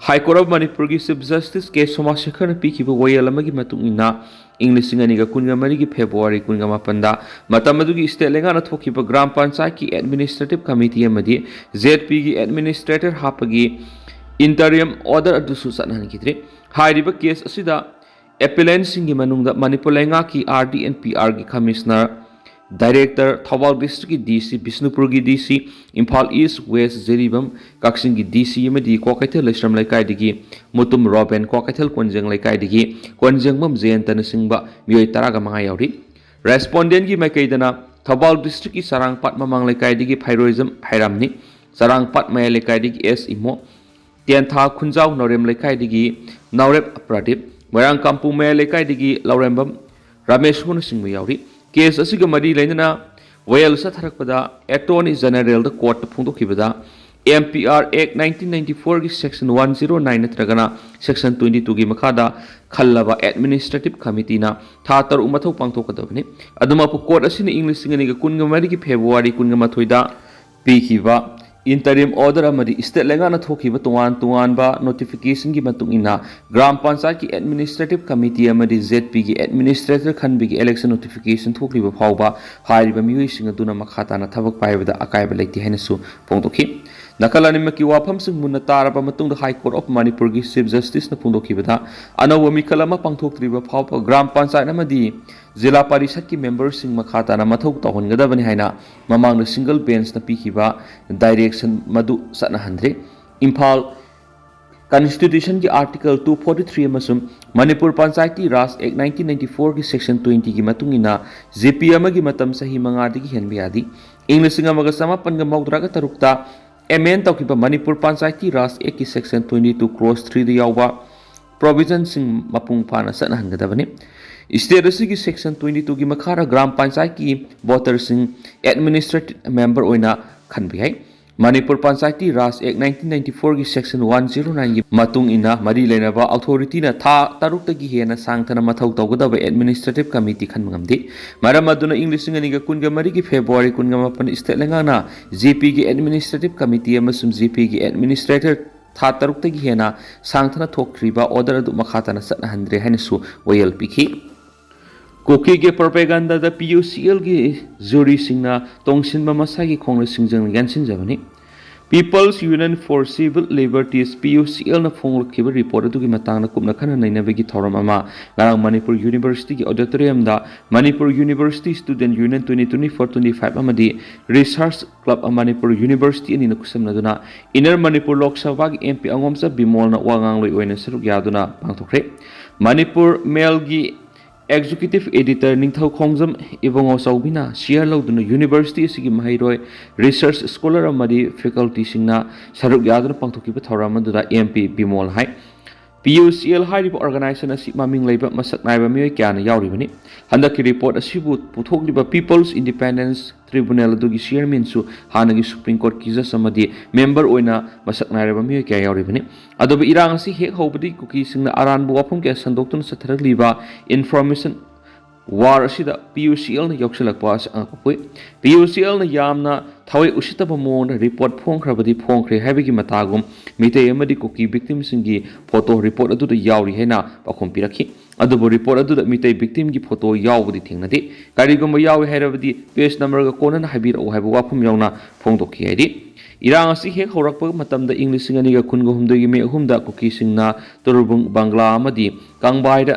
ꯍꯥꯏ ꯀꯣꯔꯠ ꯑꯣꯐ ꯃꯅꯤꯄꯨꯔꯒꯤ ꯆꯤꯐ ꯖꯁꯇꯤꯁ ꯀꯦ ꯁꯣꯃꯥꯁꯦꯈꯔꯅ ꯄꯤꯈꯤꯕ ꯋꯥꯌꯦꯜ ꯑꯃꯒꯤ ꯃꯇꯨꯡ ꯏꯟꯅ, ꯏꯪ ꯂꯤꯁꯤꯡ ꯑꯅꯤꯒ ꯀꯨꯟꯒ ꯃꯔꯤꯒꯤ ꯐꯦꯕ꯭ꯔꯨꯋꯥꯔꯤ ꯀꯨꯟꯒ ꯃꯥꯄꯟꯗ ꯃꯇꯝ ꯑꯗꯨꯒꯤ ꯁ꯭ꯇꯦꯠ ꯂꯩꯉꯥꯛꯅ ꯊꯣꯛꯈꯤꯕ ꯒ꯭ꯔꯥꯝ ꯄꯟꯆꯥꯌꯠꯀꯤ ꯑꯦꯗꯃꯤꯅꯤꯁꯇ꯭ꯔꯦꯇꯤꯞ ꯀꯃꯤꯇꯤ ꯑꯃꯗꯤ ꯖꯦꯠ ꯄꯤꯒꯤ ꯑꯦꯗꯃꯤꯅꯤꯁꯇ꯭ꯔꯦꯇꯔ ꯍꯥꯞꯄꯒꯤ ꯏꯟꯇꯔꯤꯝ ꯑꯣꯔꯗꯔ ꯑꯗꯨꯁꯨ ꯆꯠꯅꯍꯟꯈꯤꯗ꯭ꯔꯤ꯫ ꯍꯥꯏꯔꯤꯕ ꯀꯦꯁ ꯑꯁꯤꯗ ꯑꯦꯄꯤꯂꯦꯟꯁꯤꯡꯒꯤ ꯃꯅꯨꯡꯗ ꯃꯅꯤꯄꯨꯔ ꯂꯩꯉꯥꯛꯀꯤ ꯑꯥꯔ ꯗꯤ ꯑꯦꯟ ꯄꯤ ꯑꯥꯔꯒꯤ ꯀꯃꯤꯁꯅꯔ, ꯗꯥꯏꯔꯦꯛꯇꯔ, ꯊꯧꯕꯥꯜ ꯗꯤꯁꯇ꯭ꯔꯤꯛꯀꯤ ꯗꯤ ꯁꯤ, ꯕꯤꯁꯅꯨꯄꯨꯔꯒꯤ ꯗꯤ ꯁꯤ, ꯏꯝꯐꯥꯜ ꯏꯁ ꯋꯦꯁ ꯖꯤꯔꯤꯕꯥꯝ, ꯀꯛꯆꯤꯡꯒꯤ ꯗꯤ ꯁꯤ ꯑꯃꯗꯤ ꯀ꯭ꯋꯥꯀꯩꯊꯦꯜ ꯂꯩꯁ꯭ꯔꯝ ꯂꯩꯀꯥꯏꯗꯒꯤ ꯃꯨꯇꯨꯝ ꯔꯣꯕꯦꯟ, ꯀ꯭ꯋꯥꯀꯩꯊꯦꯜ ꯀꯣꯟꯖꯦꯡ ꯂꯩꯀꯥꯏꯗꯒꯤ ꯀꯣꯟꯖꯦꯡꯕꯝ ꯖꯌꯟꯇꯅꯆꯤꯡꯕ ꯃꯤꯑꯣꯏ ꯇꯔꯥꯒ ꯃꯉꯥ ꯌꯥꯎꯔꯤ꯫ ꯔꯦꯁꯄꯣꯟꯗꯦꯟꯒꯤ ꯃꯥꯏꯀꯩꯗꯅ ꯊꯧꯕꯥꯜ ꯗꯤꯁꯇ꯭ꯔꯤꯛꯀꯤ ꯆꯔꯥꯡꯄꯥꯠ ꯃꯃꯥꯡ ꯂꯩꯀꯥꯏꯗꯒꯤ ꯐꯩꯔꯣꯏꯖꯝ ꯍꯩꯔꯥꯝꯅꯤ, ꯆꯔꯥꯡꯄꯥꯠ ꯃꯌꯥꯏ ꯂꯩꯀꯥꯏꯗꯒꯤ ꯑꯦꯁ ꯏꯃꯣ, ꯇꯦꯟꯊꯥ ꯈꯨꯟꯖꯥꯎ ꯅꯥꯎꯔꯦꯝ ꯂꯩꯀꯥꯏꯗꯒꯤ ꯅꯥꯎꯔꯦꯞ ꯄ꯭ꯔꯗꯤꯞ, ꯃꯣꯏꯔꯥꯡ ꯀꯥꯡꯄꯣꯡ ꯃꯌꯥꯏ ꯂꯩꯀꯥꯏꯗꯒꯤ ꯂꯧꯔꯦꯝꯕꯝ ꯔꯥꯃꯦꯁꯣꯅꯆꯤꯡꯕ ꯌꯥꯎꯔꯤ꯫ ꯀꯦꯁ ꯑꯁꯤꯒ ꯃꯔꯤ ꯂꯩꯅꯅ ꯋꯥꯌꯦꯜ ꯆꯠꯊꯔꯛꯄꯗ ꯑꯦꯇꯣꯔꯅꯤ ꯖꯦꯅꯦꯔꯦꯜꯗ ꯀꯣꯔꯠꯇ ꯐꯣꯡꯗꯣꯛꯈꯤꯕꯗ, ꯑꯦꯝ ꯄꯤ ꯑꯥꯔ ꯑꯦꯛ ꯅꯥꯏꯟꯇꯤꯟ ꯅꯥꯏꯟꯇꯤ ꯐꯣꯔꯒꯤ ꯁꯦꯛꯁꯟ ꯋꯥꯟ ꯖꯤꯔꯣ ꯅꯥꯏꯟ ꯅꯠꯇ꯭ꯔꯒꯅ ꯁꯦꯛꯁꯟ ꯇ꯭ꯋꯦꯟꯇꯤ ꯇꯨꯒꯤ ꯃꯈꯥꯗ ꯈꯜꯂꯕ ꯑꯦꯗꯃꯤꯅꯤꯁꯇ꯭ꯔꯦꯇꯤꯞ ꯀꯃꯤꯇꯤꯅ ꯊꯥ ꯇꯔꯨꯛ ꯃꯊꯧ ꯄꯥꯡꯊꯣꯛꯀꯗꯕꯅꯤ꯫ ꯑꯗꯨꯃꯛꯄꯨ ꯀꯣꯔꯠ ꯑꯁꯤꯅ ꯏꯪ ꯂꯤꯁꯤꯡ ꯑꯅꯤꯒ ꯀꯨꯟꯒ ꯃꯔꯤꯒꯤ ꯐꯦꯕ꯭ꯔꯨꯋꯥꯔꯤ ꯀꯨꯟꯒ ꯃꯥꯊꯣꯏꯗ ꯄꯤꯈꯤꯕ ꯏꯟꯇꯔꯤꯝ ꯑꯣꯔꯗꯔ ꯑꯃꯗꯤ ꯁ꯭ꯇꯦꯠ ꯂꯩꯉꯥꯛꯅ ꯊꯣꯛꯈꯤꯕ ꯇꯣꯉꯥꯟ ꯇꯣꯉꯥꯟꯕ ꯅꯣꯇꯤꯐꯤꯀꯦꯁꯟꯒꯤ ꯃꯇꯨꯡ ꯏꯟꯅ ꯒ꯭ꯔꯥꯝ ꯄꯟꯆꯥꯌꯠꯀꯤ ꯑꯦꯗꯃꯤꯅꯤꯁꯇ꯭ꯔꯦꯇꯤꯞ ꯀꯃꯤꯇꯤ ꯑꯃꯗꯤ ꯖꯦꯠ ꯄꯤꯒꯤ ꯑꯦꯗꯃꯤꯅꯤꯁꯇ꯭ꯔꯦꯇꯔ ꯈꯟꯕꯒꯤ ꯏꯂꯦꯛꯁꯟ ꯅꯣꯇꯤꯐꯤꯀꯦꯁꯟ ꯊꯣꯛꯂꯤꯕ ꯐꯥꯎꯕ ꯍꯥꯏꯔꯤꯕ ꯃꯤꯑꯣꯏꯁꯤꯡ ꯑꯗꯨꯅ ꯃꯈꯥ ꯇꯥꯅ ꯊꯕꯛ ꯄꯥꯏꯕꯗ ꯑꯀꯥꯏꯕ ꯂꯩꯇꯦ ꯍꯥꯏꯅꯁꯨ ꯐꯣꯡꯗꯣꯛꯈꯤ꯫ ꯅꯥꯀꯜ ꯑꯅꯤꯃꯛꯀꯤ ꯋꯥꯐꯝꯁꯤꯡ ꯃꯨꯟꯅ ꯇꯥꯔꯕ ꯃꯇꯨꯡꯗ ꯍꯥꯏ ꯀꯣꯔꯠ ꯑꯣꯐ ꯃꯅꯤꯄꯨꯔꯒꯤ ꯆꯤꯐ ꯖꯁꯇꯤꯁꯅ ꯐꯣꯡꯗꯣꯛꯈꯤꯕꯗ, ꯑꯅꯧꯕ ꯃꯤꯈꯜ ꯑꯃ ꯄꯥꯡꯊꯣꯛꯇ꯭ꯔꯤꯕ ꯐꯥꯎꯕ ꯒ꯭ꯔꯥꯝ ꯄꯟꯆꯥꯌꯠ ꯑꯃꯗꯤ ꯖꯤꯂꯥ ꯄꯔꯤꯁꯠꯀꯤ ꯃꯦꯝꯕꯔꯁꯤꯡ ꯃꯈꯥ ꯇꯥꯅ ꯃꯊꯧ ꯇꯧꯍꯟꯒꯗꯕꯅꯤ ꯍꯥꯏꯅ ꯃꯃꯥꯡꯗ ꯁꯤꯡꯒꯜ ꯕꯦꯟꯁꯅ ꯄꯤꯈꯤꯕ ꯗꯥꯏꯔꯦꯛꯁꯟ ꯃꯗꯨ ꯆꯠꯅꯍꯟꯗ꯭ꯔꯦ꯫ ꯏꯝꯐꯥꯜ, ꯀꯟꯁꯇꯤꯇ꯭ꯌꯨꯁꯟꯒꯤ ꯑꯥꯔꯇꯤꯀꯜ ꯇꯨ ꯐꯣꯔꯇꯤ ꯊ꯭ꯔꯤ ꯑꯃꯁꯨꯡ Manipur Panchayati Raj act nineteen ninety ꯐꯣꯔꯒꯤ ꯁꯦꯛꯁꯟ ꯇ꯭ꯋꯦꯟꯇꯤꯒꯤ ꯃꯇꯨꯡ ꯏꯟꯅ ꯖꯦ ꯄꯤ ꯑꯃꯒꯤ ꯃꯇꯝ ꯆꯍꯤ ꯃꯉꯥꯗꯒꯤ ꯍꯦꯟꯕ ꯌꯥꯗꯦ꯫ ꯏꯪ ꯂꯤꯁꯤꯡ ꯑꯃꯒ ꯆꯃꯥꯄꯟꯒ ꯃꯧꯗ꯭ꯔꯥꯒ ꯇꯔꯨꯛꯇ ꯑꯦꯃꯦꯟ ꯇꯧꯈꯤꯕ ꯃꯅꯤꯄꯨꯔ ꯄꯟꯆꯥꯌꯇꯤ ꯔꯥꯖ ꯑꯦꯛꯀꯤ ꯁꯦꯛꯁꯟ ꯇ꯭ꯋꯦꯟꯇꯤ ꯇꯨ ꯀ꯭ꯂꯣꯁ ꯊ꯭ꯔꯤꯗ ꯌꯥꯎꯕ ꯄ꯭ꯔꯣꯚꯤꯖꯟꯁꯤꯡ ꯃꯄꯨꯡ ꯐꯥꯅ ꯆꯠꯅꯍꯟꯒꯗꯕꯅꯤ꯫ ꯁ꯭ꯇꯦꯠ ꯑꯁꯤꯒꯤ ꯁꯦꯛꯁꯟ ꯇ꯭ꯋꯦꯟꯇꯤ ꯇꯨꯒꯤ ꯃꯈꯥꯗ ꯒ꯭ꯔꯥꯝ ꯄꯟꯆꯥꯌꯠꯀꯤ ꯚꯣꯇꯔꯁꯤꯡ ꯑꯦꯗꯃꯤꯅꯤꯁꯇ꯭ꯔꯦꯇꯤꯚ ꯃꯦꯝꯕꯔ ꯑꯣꯏꯅ ꯈꯟꯕ ꯌꯥꯏ꯫ Manipur Panchayati Raj act nineteen ninety ꯐꯣꯔꯒꯤ ꯁꯦꯛꯁꯟ ꯋꯥꯟ ꯖꯤꯔꯣ ꯅꯥꯏꯟꯒꯤ ꯃꯇꯨꯡ ꯏꯟꯅ ꯃꯔꯤ ꯂꯩꯅꯕ ꯑꯣꯊꯣꯔꯤꯇꯤꯅ ꯊꯥ ꯇꯔꯨꯛꯇꯒꯤ ꯍꯦꯟꯅ ꯁꯥꯡꯊꯅ ꯃꯊꯧ ꯇꯧꯒꯗꯕ ꯑꯦꯗꯃꯤꯅꯤꯁꯇ꯭ꯔꯦꯇꯤꯚ ꯀꯃꯤꯇꯤ ꯈꯟꯕ ꯉꯝꯗꯦ꯫ ꯃꯔꯝ ꯑꯗꯨꯅ ꯏꯪ ꯂꯤꯁꯤꯡ ꯑꯅꯤꯒ ꯀꯨꯟꯒ ꯃꯔꯤꯒꯤ ꯐꯦꯕ꯭ꯔꯨꯋꯥꯔꯤ ꯀꯨꯟꯒ ꯃꯥꯄꯟ ꯁ꯭ꯇꯦꯠ ꯂꯩꯉꯥꯛꯅ ꯖꯦ ꯄꯤꯒꯤ ꯑꯦꯗꯃꯤꯅꯤꯁꯇ꯭ꯔꯦꯇꯤꯚ ꯀꯃꯤꯇꯤ ꯑꯃꯁꯨꯡ ꯖꯦ ꯄꯤꯒꯤ ꯑꯦꯗꯃꯤꯅꯤꯁꯇ꯭ꯔꯦꯇꯔ ꯊꯥ ꯇꯔꯨꯛꯇꯒꯤ ꯍꯦꯟꯅ ꯁꯥꯡꯊꯅ ꯊꯣꯛꯇ꯭ꯔꯤꯕ ꯑꯣꯔꯗꯔ ꯑꯗꯨ ꯃꯈꯥ ꯇꯥꯅ ꯆꯠꯅꯍꯟꯗ꯭ꯔꯦ ꯍꯥꯏꯅꯁꯨ ꯋꯥꯌꯦꯜ ꯄꯤꯈꯤ꯫ ꯀꯨꯀꯤꯒꯤ ꯄ꯭ꯔꯣꯄꯦꯒꯥꯟꯗꯥꯗ ꯄꯤ ꯌꯨ ꯁꯤ ꯑꯦꯜꯒꯤ ꯖꯨꯔꯤꯁꯤꯡꯅ ꯇꯣꯡꯁꯤꯟꯕ ꯃꯁꯥꯒꯤ ꯈꯣꯡꯂꯣꯏꯁꯤꯡ ꯌꯥꯟꯁꯤꯟꯖꯕꯅꯤ꯫ People's Union for Civil Liberties, P U C ꯑꯦꯜꯅ ꯐꯣꯡꯂꯛꯈꯤꯕ ꯔꯤꯄꯣꯔꯠ ꯑꯗꯨꯒꯤ ꯃꯇꯥꯡꯗ ꯀꯨꯞꯅ ꯈꯟꯅ ꯅꯩꯅꯕꯒꯤ ꯊꯧꯔꯝ ꯑꯃ ꯉꯔꯥꯡ ꯃꯅꯤꯄꯨꯔ ꯌꯨꯅꯤꯚꯔꯁꯤꯇꯤꯒꯤ ꯑꯣꯗꯤꯇꯣꯔꯤꯌꯝꯗ Manipur University Student Union twenty twenty-four twenty-five ꯑꯃꯗꯤ Research Club of Manipur University ꯑꯅꯤꯅ ꯈꯨꯠꯁꯝꯅꯗꯨꯅ ꯏꯟꯅꯔ ꯃꯅꯤꯄꯨꯔ ꯂꯣꯛ ꯁꯚꯥꯒꯤ ꯑꯦꯝ ꯄꯤ ꯑꯉꯣꯝꯆꯥ ꯕꯤꯃꯣꯜꯅ ꯋꯥ ꯉꯥꯡꯂꯣꯏ ꯑꯣꯏꯅ ꯁꯔꯨꯛ ꯌꯥꯗꯨꯅ ꯄꯥꯡꯊꯣꯛꯈ꯭ꯔꯦ꯫ ꯃꯅꯤꯄꯨꯔ ꯃꯦꯜꯒꯤ ꯑꯦꯛꯖꯤꯀ꯭ꯌꯨꯇꯤꯚ ꯑꯦꯗꯤꯇꯔ ꯅꯤꯡꯊꯧ ꯈꯣꯡꯖꯝ ꯏꯕꯨꯡꯉꯣ ꯆꯥꯎꯕꯤꯅ ꯁꯤꯌꯥꯔ ꯂꯧꯗꯨꯅ ꯌꯨꯅꯤꯚꯔꯁꯤꯇꯤ ꯑꯁꯤꯒꯤ ꯃꯍꯩꯔꯣꯏ, ꯔꯤꯁꯔꯆ ꯁ꯭ꯀꯣꯂꯔ ꯑꯃꯗꯤ ꯐꯦꯀꯜꯇꯤꯁꯤꯡꯅ ꯁꯔꯨꯛ ꯌꯥꯗꯨꯅ ꯄꯥꯡꯊꯣꯛꯈꯤꯕ ꯊꯧꯔꯝ ꯑꯗꯨꯗ ꯑꯦꯝ ꯄꯤ ꯕꯤꯃꯣꯜ ꯍꯥꯏ, ꯄꯤ ꯌꯨ ꯁꯤ ꯑꯦꯜ ꯍꯥꯏꯔꯤꯕ ꯑꯣꯔꯒꯅꯥꯏꯖꯦꯁꯟ ꯑꯁꯤ ꯃꯃꯤꯡ ꯂꯩꯕ ꯃꯁꯛ ꯅꯥꯏꯕ ꯃꯤꯑꯣꯏ ꯀꯌꯥꯅ ꯌꯥꯎꯔꯤꯕꯅꯤ꯫ ꯍꯟꯗꯛꯀꯤ ꯔꯤꯄꯣꯔꯠ ꯑꯁꯤꯕꯨ ꯄꯨꯊꯣꯛꯂꯤꯕ People's Independence Tribunal ꯑꯗꯨꯒꯤ ꯆꯤꯌꯔꯃꯦꯟꯁꯨ ꯍꯥꯟꯅꯒꯤ ꯁꯨꯄ꯭ꯔꯤꯝ ꯀꯣꯔꯠꯀꯤ ꯖꯖ ꯑꯃꯗꯤ ꯃꯦꯝꯕꯔ ꯑꯣꯏꯅ ꯃꯁꯛ ꯅꯥꯏꯔꯕ ꯃꯤꯑꯣꯏ ꯀꯌꯥ ꯌꯥꯎꯔꯤꯕꯅꯤ꯫ ꯑꯗꯨꯕꯨ ꯏꯔꯥꯡ ꯑꯁꯤ ꯍꯦꯛ ꯍꯧꯕꯗꯒꯤ ꯀꯨꯀꯤꯁꯤꯡꯅ ꯑꯔꯥꯟꯕ ꯋꯥꯐꯝ ꯀꯌꯥ ꯁꯟꯗꯣꯛꯇꯨꯅ ꯆꯠꯊꯔꯛꯂꯤꯕ ꯏꯟꯐꯣꯔꯃꯦꯁꯟ ꯋꯥꯔ ꯑꯁꯤꯗ ꯄꯤ ꯌꯨ ꯁꯤ ꯑꯦꯜꯅ ꯌꯥꯎꯁꯤꯜꯂꯛꯄ ꯑꯁꯤ ꯑꯉꯛꯄ ꯄꯣꯛꯏ꯫ ꯄꯤ ꯌꯨ ꯁꯤ ꯑꯦꯜꯅ ꯌꯥꯝꯅ ꯊꯋꯥꯏ ꯎꯁꯤꯠꯇꯕ ꯃꯑꯣꯡꯗ ꯔꯤꯄꯣꯔꯠ ꯐꯣꯡꯈ꯭ꯔꯕꯗꯤ ꯐꯣꯡꯈ꯭ꯔꯦ ꯍꯥꯏꯕꯒꯤ ꯃꯇꯥꯒꯨꯝ ꯃꯤꯇꯩ ꯑꯃꯗꯤ ꯀꯨꯀꯤ ꯚꯤꯛꯇꯤꯝꯁꯤꯡꯒꯤ ꯐꯣꯇꯣ ꯔꯤꯄꯣꯔꯠ ꯑꯗꯨꯗ ꯌꯥꯎꯔꯤ ꯍꯥꯏꯅ ꯄꯥꯎꯈꯨꯝ ꯄꯤꯔꯛꯈꯤ꯫ ꯑꯗꯨꯕꯨ ꯔꯤꯄꯣꯔꯠ ꯑꯗꯨꯗ ꯃꯤꯇꯩ ꯚꯤꯛꯇꯤꯝꯒꯤ ꯐꯣꯇꯣ ꯌꯥꯎꯕꯗꯤ ꯊꯦꯡꯅꯗꯦ꯫ ꯀꯔꯤꯒꯨꯝꯕ ꯌꯥꯎꯏ ꯍꯥꯏꯔꯕꯗꯤ ꯄꯦꯖ ꯅꯝꯕꯔꯒ ꯀꯣꯟꯅꯅ ꯍꯥꯏꯕꯤꯔꯛꯎ ꯍꯥꯏꯕ ꯋꯥꯐꯝ ꯌꯥꯎꯅ ꯐꯣꯡꯗꯣꯛꯈꯤ ꯍꯥꯏꯔꯤ꯫ ꯏꯔꯥꯡ ꯑꯁꯤ ꯍꯦꯛ ꯍꯧꯔꯛꯄ ꯃꯇꯝꯗ ꯏꯪ ꯂꯤꯁꯤꯡ ꯑꯅꯤꯒ ꯀꯨꯟꯒ ꯍꯨꯝꯗꯣꯏꯒꯤ ꯃꯦ ꯑꯍꯨꯝꯗ ꯀꯨꯀꯤꯁꯤꯡꯅ ꯇꯨꯔꯕꯨꯡ ꯕꯪꯒ꯭ꯂꯥ ꯑꯃꯗꯤ ꯀꯪꯕꯥꯏꯗ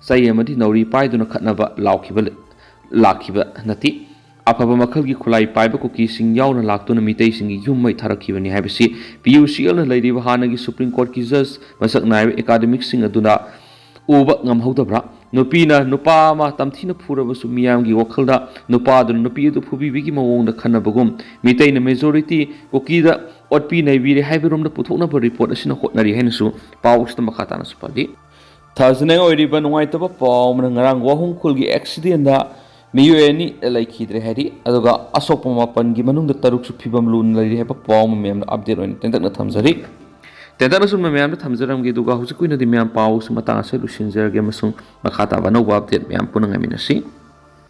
ꯆꯩ ꯑꯃꯗꯤ ꯅꯥꯎꯔꯤ ꯄꯥꯏꯗꯨꯅ ꯈꯠꯅꯕ ꯂꯥꯎꯈꯤꯕ ꯂ-, ꯂꯥꯛꯈꯤꯕ ꯅꯠꯇꯦ꯫ ꯑꯐꯕ ꯃꯈꯜꯒꯤ ꯈꯨꯠꯂꯥꯏ ꯄꯥꯏꯕ ꯀꯨꯀꯤꯁꯤꯡ ꯌꯥꯎꯅ ꯂꯥꯛꯇꯨꯅ ꯃꯤꯇꯩꯁꯤꯡꯒꯤ ꯌꯨꯝ ꯃꯩ ꯊꯥꯔꯛꯈꯤꯕꯅꯤ ꯍꯥꯏꯕꯁꯤ ꯄꯤ ꯌꯨ ꯁꯤ ꯑꯦꯜꯅ ꯂꯩꯔꯤꯕ ꯍꯥꯟꯅꯒꯤ ꯁꯨꯄ꯭ꯔꯤꯝ ꯀꯣꯔꯠꯀꯤ ꯖꯖ ꯃꯁꯛ ꯅꯥꯏꯕ ꯑꯦꯀꯥꯗꯃꯤꯛꯁꯤꯡ ꯑꯗꯨꯅ ꯎꯕ ꯉꯝꯍꯧꯗꯕ꯭ꯔꯥ? ꯅꯨꯄꯤꯅ ꯅꯨꯄꯥ ꯑꯃ ꯇꯝꯊꯤꯅ ꯐꯨꯔꯕꯁꯨ ꯃꯤꯌꯥꯝꯒꯤ ꯋꯥꯈꯜꯗ ꯅꯨꯄꯥ ꯑꯗꯨꯅ ꯅꯨꯄꯤ ꯑꯗꯨ ꯐꯨꯕꯤꯕꯒꯤ ꯃꯑꯣꯡꯗ ꯈꯟꯅꯕꯒꯨꯝ ꯃꯤꯇꯩꯅ majority ꯀꯨꯀꯤꯗ ꯑꯣꯠꯄꯤ ꯅꯩꯕꯤꯔꯦ ꯍꯥꯏꯕꯔꯣꯝꯗ ꯄꯨꯊꯣꯛꯅꯕ report ꯑꯁꯤꯅ ꯍꯣꯠꯅꯔꯤ ꯍꯥꯏꯅꯁꯨ ꯄꯥꯎ ꯑꯁꯤꯗ ꯃꯈꯥ ꯇꯥꯅꯁꯨ ꯄꯜꯂꯤ꯫ ꯊꯥꯖꯅꯤꯡꯉꯥꯏ ꯑꯣꯏꯔꯤꯕ ꯅꯨꯡꯉꯥꯏꯇꯕ ꯄꯥꯎ ꯑꯃꯅ ꯉꯔꯥꯡ ꯋꯥꯍꯨꯝ ꯈꯨꯜꯒꯤ accidentꯗ ꯃꯤꯑꯣꯏ ꯑꯅꯤ ꯂꯩꯈꯤꯗ꯭ꯔꯦ ꯍꯥꯏꯔꯤ꯫ ꯑꯗꯨꯒ ꯑꯁꯣꯛꯄ ꯃꯥꯄꯟꯒꯤ ꯃꯅꯨꯡꯗ ꯇꯔꯨꯛꯁꯨ ꯐꯤꯕꯝ ꯂꯨꯅ ꯂꯩꯔꯤ ꯍꯥꯏꯕ ꯄꯥꯎ ꯑꯃ ꯃꯌꯥꯝꯗ update ꯑꯣꯏꯅ ꯇꯦꯟꯇꯛꯅ ꯊꯝꯖꯔꯤ꯫ ꯇꯦꯟꯇꯛꯅ ꯁꯨꯝꯕ ꯃꯌꯥꯝꯗ ꯊꯝꯖꯔꯝꯒꯦ, ꯑꯗꯨꯒ ꯍꯧꯖꯤꯛꯀꯤ ꯑꯣꯏꯅꯗꯤ ꯃꯌꯥꯝ ꯄꯥꯎꯁꯤ ꯃꯇꯥꯡ ꯑꯁꯤꯗ ꯂꯣꯏꯁꯤꯟꯖꯔꯒꯦ ꯑꯃꯁꯨꯡ ꯃꯈꯥ ꯇꯥꯕ ꯑꯅꯧꯕ update ꯃꯌꯥꯝ ꯄꯨꯟꯅ ꯉꯥꯏꯃꯤꯟꯅꯁꯤ꯫